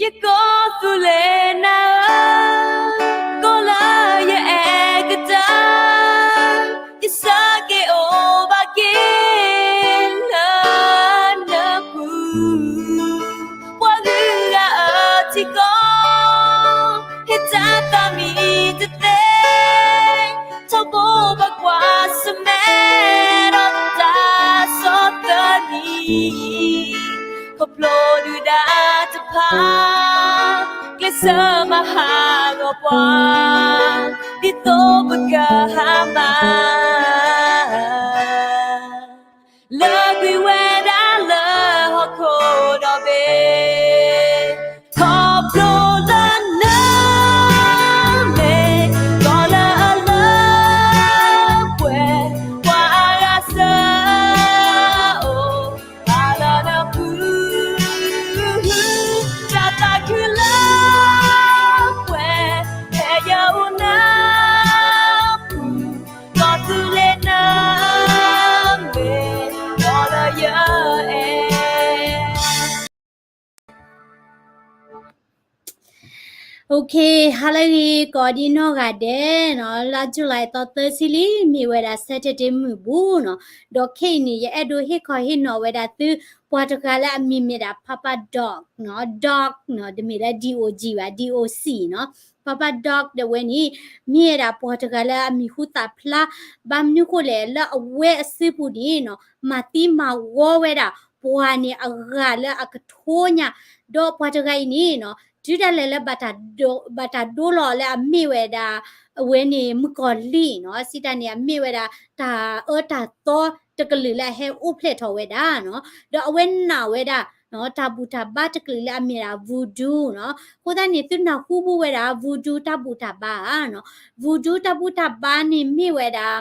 ယကိးသူၣ်လ့ၤနၤဧၢ, ကိးလၢယအဲၣ်ကတၢၢ်, ယဆၢက့ၤအိၣ်ဘၣ်က့ၤလၢနပူၤ, ပှၤဂုၤဂၤအၢထံကီၢ်, ဟ့ၣ်တၢ်သးမံတသ့, ထီဘိပကွၢ်ဆၢၣ်မဲာ်ဒီးတၢ်ဆီၣ်သနံၤ, ခီဖျိဒုၣ်ဒါတဖၣ် ကျဲးစၢးမၤဟးဂီၤပှၤ, ဒ်သိးပကဟါမၢ် လၢကွံာ်ဝဲဒၣ်လၢဟီၣ်ခိၣ်ဒီဘ့ၣ်, ခီဖျိလၢနမဲာ်, ဒီးလၢအလၢပှဲၤ, ပှၤအဂၤစၢၤအိၣ်ဘၣ်လၢနပူၤ, တၢ်သးခုလၢပှဲၤ, ဖဲယအိၣ်နပူၤ, ဒီးသူၣ်လ့ၤနမဲာ်, ဒီးလၢယအဲၣ် OK, ဟါလၢအဂ့ၤ ကိးဒံနီၢ်ဂၤဒဲးနီၤ, လါ July သီသၢဆံလံ, မ့ၢ်ဝဲဒၣ် Saturday မုၢ်ဘူနီၤ, ဒီးခဲအံၤန့ၣ် ယအဲၣ်ဒိးဟ့ၣ်ခီဟ့ၣ်နီၤဝဲဒၣ်သု ပှၤတဂၤလၢအမံၤမ့ၢ်ဒၣ် Papa Doc နီၤ, Doc နီၤ, တမ့ၢ်လၢ D O G ဘၣ်, D O C နီၤ, Papa Doc ဒၣ်ဝဲန့ၣ် မ့ၢ်ဝဲဒၣ်ပှၤတဂၤလၢအမံၤဟူသၣ်ဖျါ, ဘၣ်မနုၤဃိလဲၣ်, လၢအဝဲအစုပူၤန့ၣ်နီၤ, မၤသံမၤဝီဝဲဒၣ် ပှၤန့ၣ်အဂၤလၢအကထိညါ, ဒီးပှၤတဂၤအံၤန့ၣ်နီၤ, တုၤဒၣ်လဲာ်လၢ ဘၣ်တၢ်ဒိလီၤလၢအမ့ၢ်ဝဲဒၣ် အဝဲန့ၣ်မုၣ်ကီၤလံၢ်နီၤ, စံးတၢ်န့ၣ် အမ့ၢ်ဝဲဒၣ် တၢ်အၢတၢ်သီတကလုာ်လၢအဟဲအိၣ်ဖျဲၣ်ထီၣ်ဝဲဒၣ်နီၤ, ဒီးအဝဲနာ်ဝဲဒၣ် တၢ်ဘူၣ်တၢ်ဘါတကလုာ်လၢအမ့ၢ်ဒၣ် Voodoo နီၤ, အဃိသတးန့ၣ် သုနၢ်ဟူဘူးဝဲဒၣ် Voodoo တၢ်ဘူၣ်တၢ်ဘါဧါနီၤ, Voodoo တၢ်ဘူၣ်တၢ်ဘါန့ၣ်မ့ၢ်ဝဲဒၣ်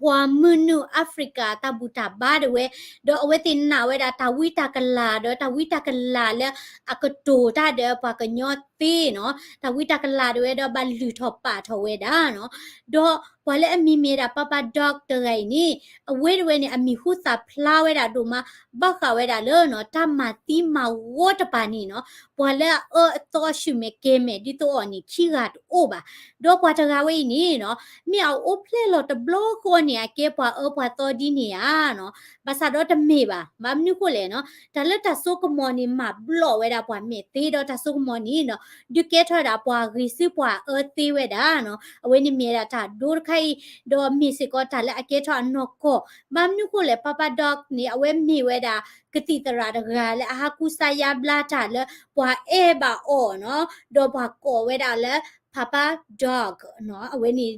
ပှၤမုၢ်နုာ် Africa တၢ်ဘူၣ်တၢ်ဘါဒၣ်ဝဲ, ဒီးအဝဲသ့ၣ်နာ်ဝဲဒၣ်တၢ်ဝံတၢ်ကလၤ ဒီးတၢ်ဝံတၢ်ကလၤလၢအကတိၤတၢ်ဒီးပှၤကညီသ့နီၤ, တၢ်ဝံတၢ်ကလၤဒၣ်ဝဲဒီးဘၣ်လုၢ်ထီၣ်ပာ်ထီၣ်ဝဲဒၣ်နီၤ, ဒီးပှၤလၢအမံၤမ့ၢ်ဒၣ် Papa Doc တဂၤအံၤန့ၣ် အဝဲဒၣ်ဝဲန့ၣ် အမံၤဟူသၣ်ဖျါဝဲဒၣ်ဒိၣ်မး ဘၣ်ဃးဝဲဒၣ်လၢနီၤ တၢ်မၤသံမၤဝီတပၤန့ၣ်နီၤ, ပှၤလၢအအၢအသီအဆူၣ်မဲာ်ကဲၤမဲာ်ဒ်သိးအီၤန့ၣ် ခံဂၤတအိၣ်ဘၣ်. ဒီးပှၤတဂၤဝဲအံၤန့ၣ်နီၤ, မ့ၢ်အအိၣ်ဖျဲၣ်လီၤတဘျီဃီန့ၣ် အကဲပှၤအၢပှၤသီဒ်န့ၣ်ဧါနီၤ, ဘၣ်ဆၣ်ဒီးတမ့ၢ်ဘၣ်. ဘၣ်မနုၤဃိလဲၣ်နီၤ, တၢ်လၢတၢ်စိကမီၤန့ၣ် မၤဘျီၣ်ဝဲဒၣ်ပှၤမဲာ်သ့, ဒီးတၢ်စိကမီၤန့ၣ်နီၤ, ဒုးကဲထီၣ်ဝဲဒၣ်ပှၤဂ့ၤဆူပှၤအၢသ့ဝဲဒၣ်နီၤ, အဝဲန့ၣ်မ့ၢ်ဝဲဒၣ်တၢ်ဒိတခါအံၤ, ဒီးမ့ၢ်စ့ၢ်ကီးတၢ်လၢအကဲထီၣ်အနီၢ်ကီၢ်. ဘၣ်မနုၤဃိလဲၣ်, Papa Doc န့ၣ် အဝဲမ့ၢ်ဝဲဒၣ် ကသံၣ်သရၣ်တဂၤလၢအဟးကူစါယါဘျါတၢ်လၢပှၤအဲၣ်ဘၣ်အီၤနီၤ, ဒီးပှၤကိးဝဲဒၣ်လၢ Papa Doc နီၤ, အဝဲန့ၣ်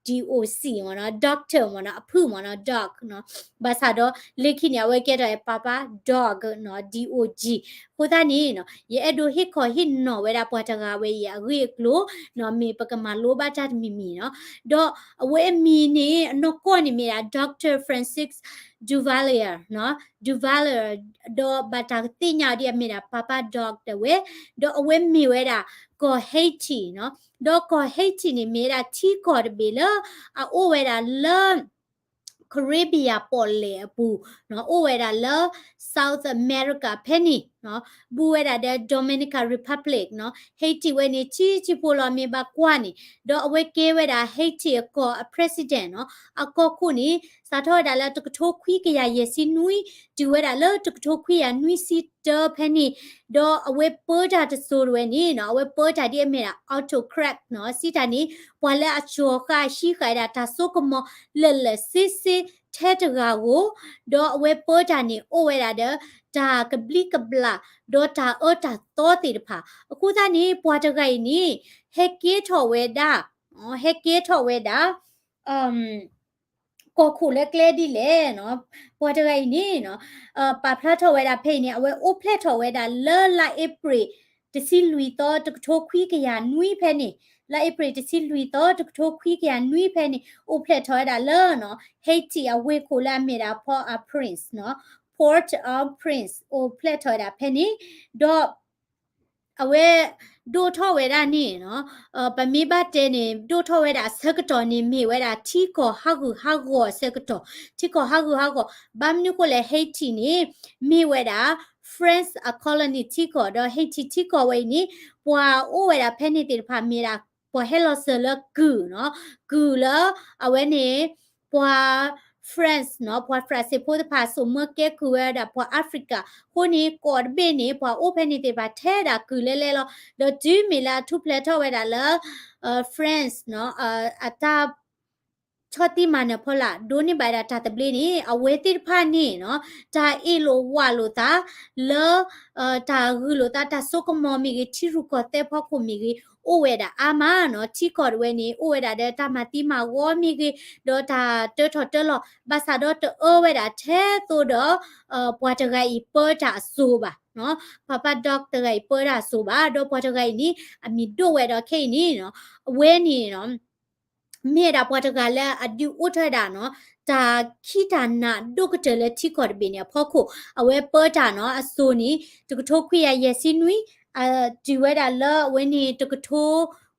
D O C မ့ၢ်နီၤ, doctor မ့ၢ်နီၤ, အဖုၣ်မ့ၢ်နီၤ, doc နီၤ, ဘၣ်ဆၣ်ဒီးလၢခံန့ၣ် အဝဲကဲထီၣ် Papa Doc နီၤ, D O G. အဃိသတးန့ၣ်နီၤ, ယအဲၣ်ဒိးဟ့ၣ်ခီဟ့ၣ်နီၤဝဲဒၣ်ပှၤတဂၤဝဲအံၤအဂ့ၢ်အကျိၤနီၤ, မ့ၢ်ပကမၤလိဘၣ်တၢ်တမံၤမံၤနီၤ, ဒီးအဝဲအမံၤန့ၣ် အနီၢ်ကီၢ်န့ၣ်မ့ၢ်ဒၣ် Doctor Francis Duvalier နီၤ, Duvalier ဒီးဘၣ်တၢ်သ့ၣ်ညါအီၤဒ်အမ့ၢ်ဒၣ် Papa Doc ဒၣ်ဝဲ, ဒီးအဝဲမ့ၢ်ဝဲဒၣ် ကီၢ် Haiti နီၤ, ဒီးကီၢ် Haiti န့ၣ် မ့ၢ်ဝဲဒၣ်ထံကီၢ်တဘ့ၣ်လၢ အအိၣ်ဝဲဒၣ်လၢ Caribbean ပီၣ်လဲၣ်အပူၤနီၤ, အိၣ်ဝဲဒၣ်လၢ South America ဖဲန့ၣ်နီၤ, ဘူးဝဲဒၣ်ဒီး Dominican Republic နီၤ, Haiti ဝဲန့ၣ် ဆံးဆံးဖိလီၤ မ့ၢ်ဘၣ်ကွၢ်န့ၣ်, ဒီးအဝဲကဲဝဲဒၣ် Haiti အကီၢ်အ president နီၤ, အကီၢ်ခိၣ်န့ၣ် စးထီၣ်ဝဲဒၣ်လၢတကထိခွံကယၤယဲၢ်ဆံနွံ တုၤဝဲဒၣ်လၢတကထိခွံကယၤနွံဆံတၢဖဲန့ၣ်, ဒီးအဝဲပၢတၢ်တစိၤတဝဲန့ၣ်နီၤ, အဝဲပၢတၢ်ဒ်အမ့ၢ်ဒၣ် autocrat နီၤ, စံးတၢ်န့ၣ် ပှၤလၢအကၠီၤဃာ်ဟံးဃာ်ဝဲဒၣ်တၢ်စိကမီၤလၢာ်လၢာ်ဆ့ဆ့ထဲတဂၤဧိၤ, ဒီးအဝဲပၢတၢ်န့ၣ် အိၣ်ဝဲဒၣ်ဒီး တၢ်ကဘျံးကဘျၣ် ဒီးတၢ်အၢတၢ်သီသ့ၣ်တဖၣ်. အဃိသတးန့ၣ် ပှၤတဂၤအံၤန့ၣ် ဟဲကဲထီၣ်ဝဲဒၣ်, ဟဲကဲထီၣ်ဝဲဒၣ် ကီၢ်ခိၣ်လၢကျဲဒ်လဲၣ်နီၤ, ပှၤတဂၤအံၤန့ၣ်နီၤ, ပာ်ဖျါထီၣ်ဝဲဒၣ်ဖဲအံၤန့ၣ် အဝဲအိၣ်ဖျဲၣ်ထီၣ်ဝဲဒၣ်လၢလါအ့ဖြ့ၣ် တဆံလွံၢ်သီ တကထိခွံကယၤနွံဖဲန့ၣ်, လါအ့ဖြ့ၣ် တဆံလွံၢ်သီ တကထိခွံကယၤနွံဖဲန့ၣ် အိၣ်ဖျဲၣ်ထီၣ်ဝဲဒᣣ်လၢနီၤ, Haiti အဝ့ၢ်ခိᣣ်လၢအမ့ၢ်ဒၣ် Port-au-Prince နီၤ, Port-au-Prince အိၣ်ဖျဲၣ်ထီၣ်ဝဲဒၣ်ဖဲန့ၣ်, ဒီး အဝဲ ဒိၣ်ထီၣ်ဝဲဒၣ်န့ၣ်နီၤ, ပမ့ၢ်ဘၣ်တဲန့ၣ် ဒိၣ်ထီၣ်ဝဲဒၣ်အဆၢကတီၢ်န့ၣ် မ့ၢ်ဝဲဒၣ်ထံကီၢ်ဟးဂူာ်ဟးဂီၤအဆၢကတီၢ်, ထံကီၢ်ဟးဂူာ်ဟးဂီၤ, ဘၣ်မနုၤဃိလဲၣ် Haiti န့ၣ် မ့ၢ်ဝဲဒၣ် France အ colony ထံကီၢ် ဒီး Haiti ထံကီၢ်ဝဲအံၤန့ၣ် ပှၤအိၣ်ဝဲဒၣ်ဖဲန့ၣ်သ့ၣ်တဖၣ်မ့ၢ်ဒၣ် ပှၤဟဲလီၤစၢၤလၢကုၢ်နီၤ, ကုၢ်လၢ အဝဲန့ၣ် ပှၤ France နီၤ, ပှၤ France ဖိတဖၣ်စိာ်မၢကဲကုၢ်ဝဲဒၣ်ပှၤ Africa အဃိန့ၣ် ကီၢ်တဘ့ၣ်န့ၣ် ပှၤအိၣ်ဖဲန့ၣ်သ့ၣ်တဖၣ်ထဲဒၣ်ကုၢ်လဲလဲလီၤ. ဒီးတုၤမ့ၢ်လၢအထူၣ်ဖျဲးထီၣ်ဝဲဒၣ်လၢ France နီၤ, အတၢ် ဆီၣ်တံၢ်မၤနၢၤဖီလာ် ဒိးန့ၢ်ဘၣ်ဒၣ်တၢ်သဘျ့န့ၣ် အဝဲသ့ၣ်တဖၣ်န့ၣ်နီၤ, တၢ်အ့ၣ်လိာ်ဝးလိာ်သး လၢ တၢ်ဂုာ်လိာ်သး တၢ်စိကမီၤမ့ၢ်ဂ့ၤ ထံရူၢ်ကီၢ်သဲးဖီခိၣ်မ့ၢ်ဂ့ၤ အိၣ်ဝဲဒၣ်အါမးနီၤ. ထံကီၢ်တဝဲန့ၣ် အိၣ်ဝဲဒၣ်ဒီးတၢ်မၤသံမၤဂီၤမ့ၢ်ဂ့ၤ ဒီးတၢ်တၢထီၣ်တၢလီၤ ဘၣ်ဆၣ်ဒီးတအၢဝဲဒၣ်ထဲသိးဒီး ပှၤတဂၤအံၤပၢတၢ်အစိၤဘၣ်နီၤ. Papa Doc တဂၤအံၤပၢတၢ်အစိၤဘၣ်, ဒီးပှၤတဂၤအံၤန့ၣ် အမံၤဒိၣ်ဝဲဒီးခဲအံၤန့ၣ်နီၤ, အဝဲန့ၣ်နီၤ မ့ၢ်ဝဲဒၣ်ပှၤတဂၤလၢအဒုးအိၣ်ထီၣ်ဝဲဒၣ်နီၤ, တၢ်ခံတၢ်နးဒိၣ်ကတၢၢ်လၢထံကီၢ်တဘ့ၣ်န့ၣ်အဖီခိၣ် အဝဲပၢတၢ်နီၤ, အစိၤန့ၣ် တကထိခွံကယၤယဲၢ်ဆံနွံ, တုၤဝဲဒၣ်လၢအဝဲန့ၣ် တကထိ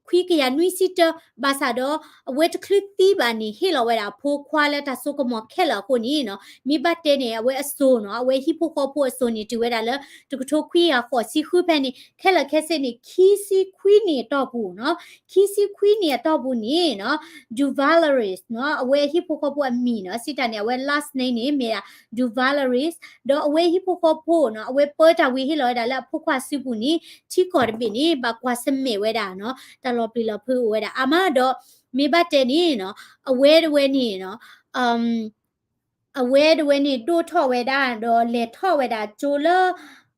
ခွံကယၤနွံဆံတၢ, ဘၣ်ဆၣ်ဒီး အဝဲတချုးသံဘၣ်န့ၣ် ဟ့ၣ်လီၤဝဲဒၣ်အဖိခွါလၢတၢ်စိကမီၤခဲလၢာ်အဃိန့ၣ်နီၤ, မ့ၢ်ဘၣ်တဲန့ၣ် အဝဲအစိၤနီၤ, အဝဲဟံၣ်ဖိဃီဖိအစိၤန့ၣ် တုၤဝဲဒၣ်လၢ တကထိခွံကယၤဃိးဆံဃုဖဲန့ၣ် ခဲလၢာ်ခဲဆ့န့ၣ် ခံဆံခွံနံၣ်အတီၢ်ပူၤနီၤ, ခံဆံခွံနံၣ်အတီၢ်ပူၤန့ၣ်နီၤ, Duvalier နီၤ, အဝဲဟံၣ်ဖိဃီဖိအမံၤနီၤ, စံးတၢ်န့ၣ် အဝဲ last name န့ၣ် မ့ၢ်ဒၣ် Duvalier, ဒီးအဝဲဟံၣ်ဖိဃီဖိနီၤ, အဝဲပၢတၢ်ဝံၤဟ့ၣ်လီၤဝဲဒၣ်လၢအဖိခွါစုပူၤန့ၣ် ထံကီၢ်တဘ့ၣ်န့ၣ် ဘၣ်ကွၢ်ဆၢၣ်မဲာ်ဝဲဒၣ်နီၤ, တၢ်လီၤပျံၤလီၤဖုးအိၣ်ဝဲဒၣ်အါမးဒီး မ့ၢ်ဘၣ်တဲန့ၣ်နီၤ, အဝဲတဝဲန့ၣ်နီၤ, အဝဲတဝဲန့ၣ် ဒိၣ်ထီၣ်ဝဲဒၣ် ဒီးလဲၤထီၣ်ဝဲဒၣ်ကၠိလၢ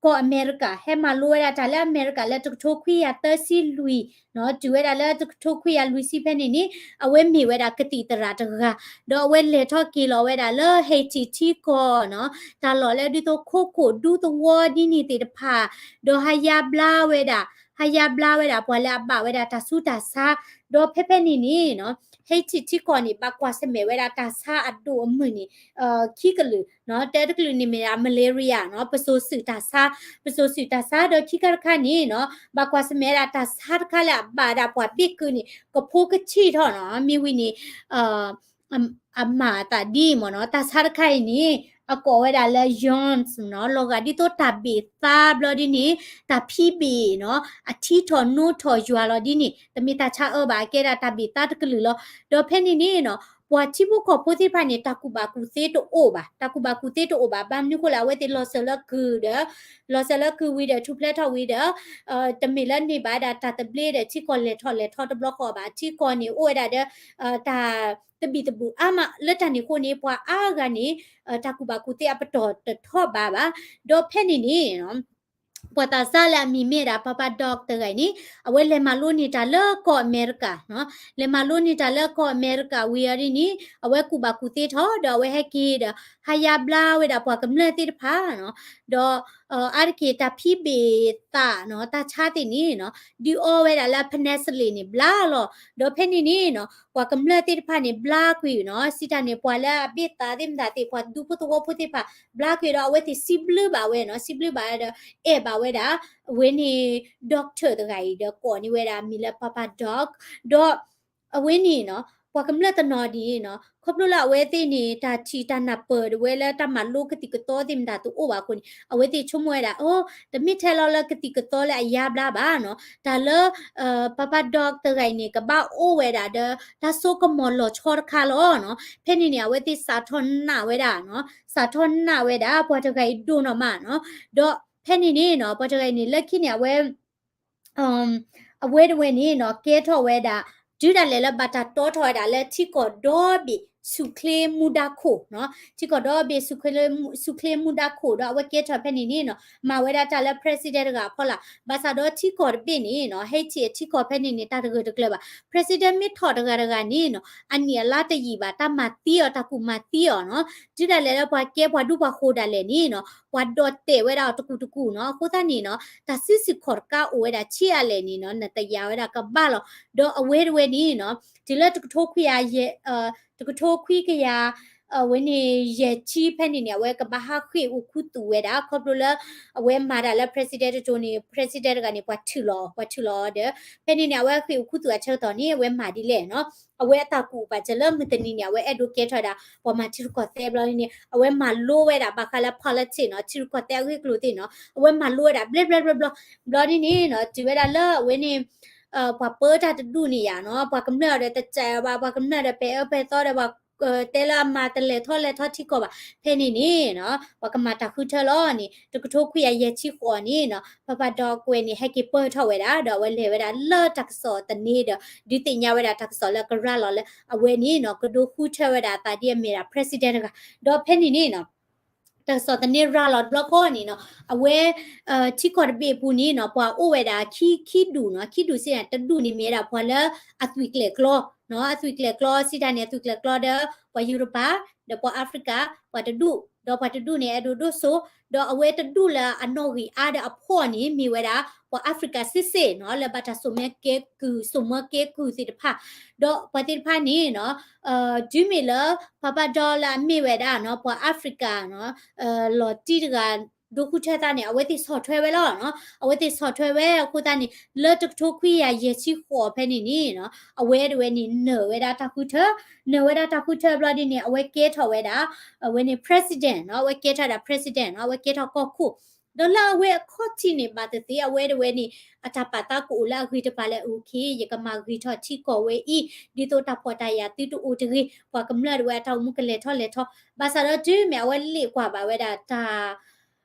ကီၢ်အမဲရကၤ ဟဲမၤလိဝဲဒၣ်တၢ်လၢအမဲရကၤလၢ တကထိခွံကယၤသၢဆံလွံၢ်နီၤ, တုၤဝဲဒၣ်လၢ တကထိခွံကယၤလွံၢ်ဆံဖဲန့ၣ်န့ၣ် အဝဲမ့ၢ်ဝဲဒၣ်ကသံၣ်သရၣ်တဂၤ, ဒီးအဝဲလဲၤထီၣ်က့ၤလီၤဝဲဒၣ်လၢ Haiti ထံကီၢ်နီၤ, တၢ်လီၢ်လၢဒ်သိးခိခိၣ်ဒူသဝီဒ်န့ၣ်သ့ၣ်တဖၣ်, ဒီးဟးယါဘျါဝဲဒၣ်, ဟးယါဘျါဝဲဒၣ်ပှၤလၢအဘၣ်ဝဲဒၣ်တၢ်ဆူးတၢ်ဆါ, ဒီးဖဲဖဲန့ၣ်န့ၣ်နီၤ Haiti ထံကီၢ်န့ၣ် ဘၣ်ကွၢ်ဆၢၣ်မဲာ်ဝဲဒၣ်တၢ်ဆါအဒိၣ်အမုၢ်န့ၣ် ခံကလုာ်နီၤ, တၢတကလုာ်န့ၣ်မ့ၢ်ဒၣ် malaria နီၤ, ပစိာ်စုၣ်တၢ်ဆါ, ပစိာ်စုၣ်တၢ်ဆါ ဒီးခံခါတခါန့ၣ်နီၤ ဘၣ်ကွၢ်ဆၢၣ်မဲာ်ဝဲဒၣ်တၢ်ဆါတခါလၢအဘၣ်ဒၣ်ပှၤဘ့ၣ်ကုၢ်န့ၣ် ကဖိကဆံၣ်ထီၣ်နီၤ, မ့ၢ်ဝံၤန့ၣ် အမၤအသးဒ်အံၤမ့ၢ်နီၤ, တၢ်ဆါတခါအံၤန့ၣ် အကိးဝဲဒၣ်လၢ Jones နီၤ, လီၤဂာ်ဒ်သိးတၢ်ဘ့ၣ်သါဘျီဒ်န့ၣ် တၢ်ဖံးဘ့ၣ်နီၤ, အထံထီၣ်နိထီၣ်ယွၤလီၤဒ်န့ၣ် တမ့ၢ်တၢ်ဆါအၢဘၣ်, အကဲဒၣ်တၢ်ဘ့ၣ်သါတကလုာ်လီၤ. ဒီးဖဲန့ၣ်န့ၣ်နီၤ ပှၤထံဖိကီၢ်ဖိသ့ၣ်တဖၣ်န့ၣ် တၢ်ကူၣ်ဘၣ်ကူၣ်သ့တအိၣ်ဘၣ်, တၢ်ကူၣ်ဘၣ်ကူၣ်သ့တအိၣ်ဘၣ်, ဘၣ်မနုၤဃိလဲၣ် အဝဲသ့ၣ်လီၤစၢၤလၢကုၢ်ဒီး လီၤစၢၤလၢကုၢ်ဝံၤဒီး ထူၣ်ဖျဲးထီၣ်ဝံၤဒီး တမ့ၢ်လၢန့ၢ်ဘၣ်ဝဲဒၣ်တၢ်သဘျ့ဒီး ထံကီၢ်လဲၤထီၣ်လဲၤထီတဘျီဃီဘၣ်, ထံကီၢ်န့ၣ်အိၣ်ဝဲဒၣ်ဒီး တၢ်သဘံၣ်သဘုၣ်အါမး လၢတၢ်န့ၣ်အဃိန့ၣ် ပှၤအါဂၤန့ၣ် တၢ်ကူၣ်ဘၣ်ကူၣ်သ့အပတီၢ်တထီၣ်ဘးဘၣ်. ဒီးဖဲန့ၣ်န့ၣ် ပှၤသးစၢ်လၢအမံၤမ့ၢ်ဒၣ် Papa Doc တဂၤအံၤန့ၣ် အဝဲလဲၤမၤလိန့ၢ်တၢ်လၢကီၢ်အမဲရကၤနီၤ, လဲၤမၤလိန့ၢ်တၢ်လၢကီၢ်အမဲရကၤဝံၤအီၤဒ်န့ၣ် အဝဲကူၣ်ဘၣ်ကူၣ်သ့ထီၣ် ဒီးအဝဲဟဲက့ၤဒီး ဟးယါဘျါဝဲဒၣ်ပှၤကမျၢၢ်သ့ၣ်တဖၣ်နီၤ, ဒီး အါတက့ၢ်တၢ်ဖံးဘ့ၣ်သးနီၤ တၢ်ဆါသ့ၣ်န့ၣ်နီၤ ဒုးအီဝဲဒၣ်လၢ penicillin န့ၣ် ဘျါလီၤ. ဒီးဖဲန့ၣ်န့ၣ်နီၤ ပှၤကမျၢၢ်သ့ၣ်တဖၣ်န့ၣ် ဘျါကွံာ်နီၤ, စံးတၢ်န့ၣ် ပှၤလၢအဘ့ၣ်သးသ့ၣ်မတၤသ့ၣ် ပှၤဒူဖိသဝီဖိသ့ၣ်တဖၣ် ဘျါကွံာ်ဒီး အဝဲသ့ၣ်စံးဘျုးဘၣ်ဝဲနီၤ, စံးဘျုးဘၣ်ဝဲဒီး အဲၣ်ဘၣ်ဝဲဒၣ် အဝဲန့ၣ် doctor တဂၤအံၤဒီး ကိးန့ၢ်ဝဲဒၣ်အမံၤလၢ Papa Doc ဒီး အဝဲန့ၣ်နီၤ ပှၤကမျၢၢ်တနီၤဒ်န့ၣ်နီၤ ခီဖျိလၢအဝဲသ့ၣ်န့ၣ် တၢ်ထံၣ်တၢ်နၢ်ပၢၢ်ဒၣ်ဝဲလၢတၢ်မၤလိကသံၣ်ကသီသ့ၣ်မတၤတအိၣ်ဘၣ်အဃိန့ၣ် အဝဲသ့ၣ်ဆိကမိၣ်ဝဲဒၣ် အိ တမ့ၢ်ထဲလီၤလၢကသံၣ်ကသီလၢအယါဘျါဘၣ်နီၤ, တၢ်လၢ Papa Doc တဂၤအံၤန့ၣ် ကဘၣ်အိၣ်ဝဲဒၣ်ဒီး တၢ်စိကမီၤလီၤဆီတခါလီၤနီၤ. ဖဲန့ၣ်န့ၣ် အဝဲသ့ၣ်စးထီၣ်နာ်ဝဲဒၣ်နီၤ, စးထီၣ်နာ်ဝဲဒၣ် ပှၤတဂၤအံၤဒိၣ်နီၢ်မးနီၤ. ဒီးဖဲန့ၣ်န့ၣ်နီၤ ပှၤတဂၤအံၤန့ၣ် လၢခံန့ၣ် အဝဲ အဝဲတဝဲန့ၣ်နီၤ ကဲထီၣ်ဝဲဒၣ် တုၤဒၣ်လဲာ်လၢဘၣ်တၢ်တီထီၣ်ဝဲဒၣ်လၢထံကီၢ်ဒီဘ့ၣ်ဆူၣ်ချ့မူဒါခိၣ်နီၤ, ထံကီၢ်ဒီဘ့ၣ်ဆူၣ်ချ့မူဒါခိၣ်ဒီး အဝဲကဲထီၣ်ဖဲန့ၣ်န့ၣ်နီၤ မၤဝဲဒၣ်တၢ်လၢ president တဂၤအဖီလာ်, ဘၣ်ဆၣ်ဒီးထံကီၢ်တဘ့ၣ်န့ၣ်နီၤ Haiti အထံကီၢ်ဖဲန့ၣ်န့ၣ် တၢ်တဂၢၢ်တကျၢၤဘၣ်, president မ့ၢ်ထီၣ်တဂၤတဂၤန့ၣ်နီၤ အနံၣ်အလါတယံာ်ဘၣ် တၢ်မၤသံအီၤ တၢ်ကူၣ်မၤသံအီၤနီၤ, တုၤဒၣ်လဲာ်လၢပှၤကဲပှၤဒူပှၤဃိၤဒၣ်လဲာ်န့ၣ်နီၤ ပှၤဒိးတဲာ်ဝဲဒၣ်အီၤတကူာ်တကူာ်နီၤ, အဃိသတးန့ၣ်နီၤ တၢ်စုဆူၣ်ခီၣ်တကါအိၣ်ဝဲဒၣ်ဆံးအါလဲၣ်န့ၣ်နီၤ နတယာ်ဝဲဒၣ်ကဘၣ်လီၤ. ဒီးအဝဲတဝဲန့ၣ်နီၤ တုၤလၢတကထိခွံကယၤယဲၢ် တကထိခွံကယၤ အဝဲန့ၣ်ယဲၢ်ဆံဖဲန့ၣ်န့ၣ် အဝဲကဘၣ်ဟးဃ့ၢ်အိၣ်ခူသူၣ်ဝဲဒၣ် ခီဖျိလၢ အဝဲမၤတၢ်လၢ president တကၠိန့ၣ် president တဂၤန့ၣ် ပှၤထုးလီၤ ပှၤထုးလီၤဒီး ဖဲန့ၣ်န့ၣ် အဝဲဃ့ၢ်အိၣ်ခူသူၣ်အဆၢကတီၢ်န့ၣ် အဝဲမၤဒ်လဲၣ်နီၤ အဝဲအတၢ်ကူၣ်ပာ်စၢၤလၢမုၢ်တနံၤန့ၣ် အဝဲအဲၣ်ဒိးကဲထီၣ်ဝဲဒၣ် ပှၤမၤထံရူၢ်ကီၢ်သဲးဘျီန့ၣ် အဝဲမၤလိဝဲဒၣ်ဘၣ်ဃးလၢ politics နီၤ ထံရူၢ်ကီၢ်သဲးအဂ့ၢ်အကျိၤသ့ၣ်နီၤ အဝဲမၤလိဝဲဒၣ်ဘျဲဘျဲဘျီဘျီ ဘျီဒ်န့ၣ်နီၤ တုၤဝဲဒၣ်လၢအဝဲန့ၣ် ပှၤပၢတၢ်တဒူၣ်န့ၣ်ယါနီၤ ပှၤကမျၢၢ်ဒီးတစဲးဘၣ် ပှၤကမျၢၢ်ဒီးပဲာ်အၢပဲာ်သီဒီးပှၤ တဲလၢအမၤတလဲၤထီၣ်လဲၤထီၣ်ထံကီၢ်ဘၣ် ဖဲန့ၣ်န့ၣ်နီၤ ပှၤကမၤတၢ်ဃုထၢလီၤန့ၣ် တကထိခွံကယၤယဲၢ်ဆံဃိးန့ၣ်နီၤ ဖါဖါဒီကွဲးန့ၣ် ဟဲက့ၤပၢၢ်ထီၣ်ဝဲဒၣ် ဒီးအဝဲလဲၤဝဲဒၣ်လၢတၢ်ကစီၣ်သန့ဒီး ဒုးသ့ၣ်ညါဝဲဒၣ်တၢ်ကစီၣ်လၢကရၤလီၤလၢအဝဲန့ၣ်နီၤ ကဒိဃုထၢဝဲဒၣ်အသးဒ်အမ့ၢ်ဒၣ် president တဂၤ ဒီးဖဲန့ၣ်န့ၣ်နီၤ တၢ်ကစီၣ်သန့ရၤလီၤတဘျီဃီန့ၣ်နီၤ အဝဲ ထံကီၢ်တဘ့ၣ်အပူၤန့ၣ်နီၤ ပှၤအိၣ်ဝဲဒၣ်ခံ ခံဒူၣ်နီၤ ခံဒူၣ်စ့ၢ်န့ၣ် တဒူၣ်န့ၣ်မ့ၢ်ဝဲဒၣ်ပှၤလၢအသွံၣ်ကျဲၤကျီနီၤ အသွံၣ်ကျဲၤကျီစံးတၢ်န့ၣ် အသွံၣ်ကျဲၤကျီဒီး ပှၤယူရပၤ ဒီးပှၤအၤဖရံကၤ ပှၤတဒူၣ် ဒီးပှၤတဒူၣ်န့ၣ် အဲၣ်ဒိးဒိၣ်စိ ဒီးအဝဲတဒူၣ်လၢအနီၣ်ဂံၢ်အါဒီးအဖှီၣ်န့ၣ် မ့ၢ်ဝဲဒၣ် ပှၤအၤဖရံကၤစ့ၢ်စ့ၢ်နီၤ လၢဘၣ်တၢ်စိာ်မၢကဲကုၢ် စိာ်မၢကဲကုၢ်သ့ၣ်တဖၣ် ဒီးပှၤသ့ၣ်တဖၣ်န့ၣ်နီၤ တုၤမ့ၢ်လၢ ဖါဖါဒီလၢအမ့ၢ်ဝဲဒၣ်နီၤ ပှၤအၤဖရံကၤနီၤ လီၤတံၢ်တဂၤ ဒိဃုထၢသးန့ၣ် အဝဲသ့ၣ်ဆီၣ်ထွဲဝဲလီၤနီၤ အဝဲသ့ၣ်ဆီၣ်ထွဲဝဲအဃိသတးန့ၣ် လၢတကထိခွံကယၤယဲၢ်ဆံဃိးဖဲန့ၣ်န့ၣ်နီၤ အဝဲတဝဲန့ၣ် နၢၤဝဲဒၣ်တၢ်ဃုထၢ နၢၤဝဲဒၣ်တၢ်ဃုထၢဘျီဒ်န့ၣ် အဝဲကဲထီၣ်ဝဲဒၣ် အဝဲန့ၣ် president နီၤ အဝဲကဲထီၣ်ဒၣ် president နီၤ အဝဲကဲထီၣ်ကီၢ်ခိၣ် ဒီးလၢအဝဲအခီၣ်ထံးန့ၣ် ဘၣ်သ့ၣ်သ့ၣ် အဝဲတဝဲန့ၣ် အတၢ်ပာ်သးကအိၣ်လၢအဂ့ၤတပၤလၢ okay ယကမၤဂ့ၤထီၣ်ထံကီၢ်ဝဲအံၤ ဒ်သိးတၢ်ဖှီၣ်တၢ်ယာ်သုတအိၣ်တဂ့ၤ ပှၤကမျၢၢ်တဝဲအတၢ်အိၣ်မူကလဲၤထီၣ်လဲၤထီၣ် ဘၣ်ဆၣ်ဒီးတုၤမ့ၢ်အဝဲလ့ၣ်ကွၢ်ဘၣ်ဝဲဒၣ်တၢ်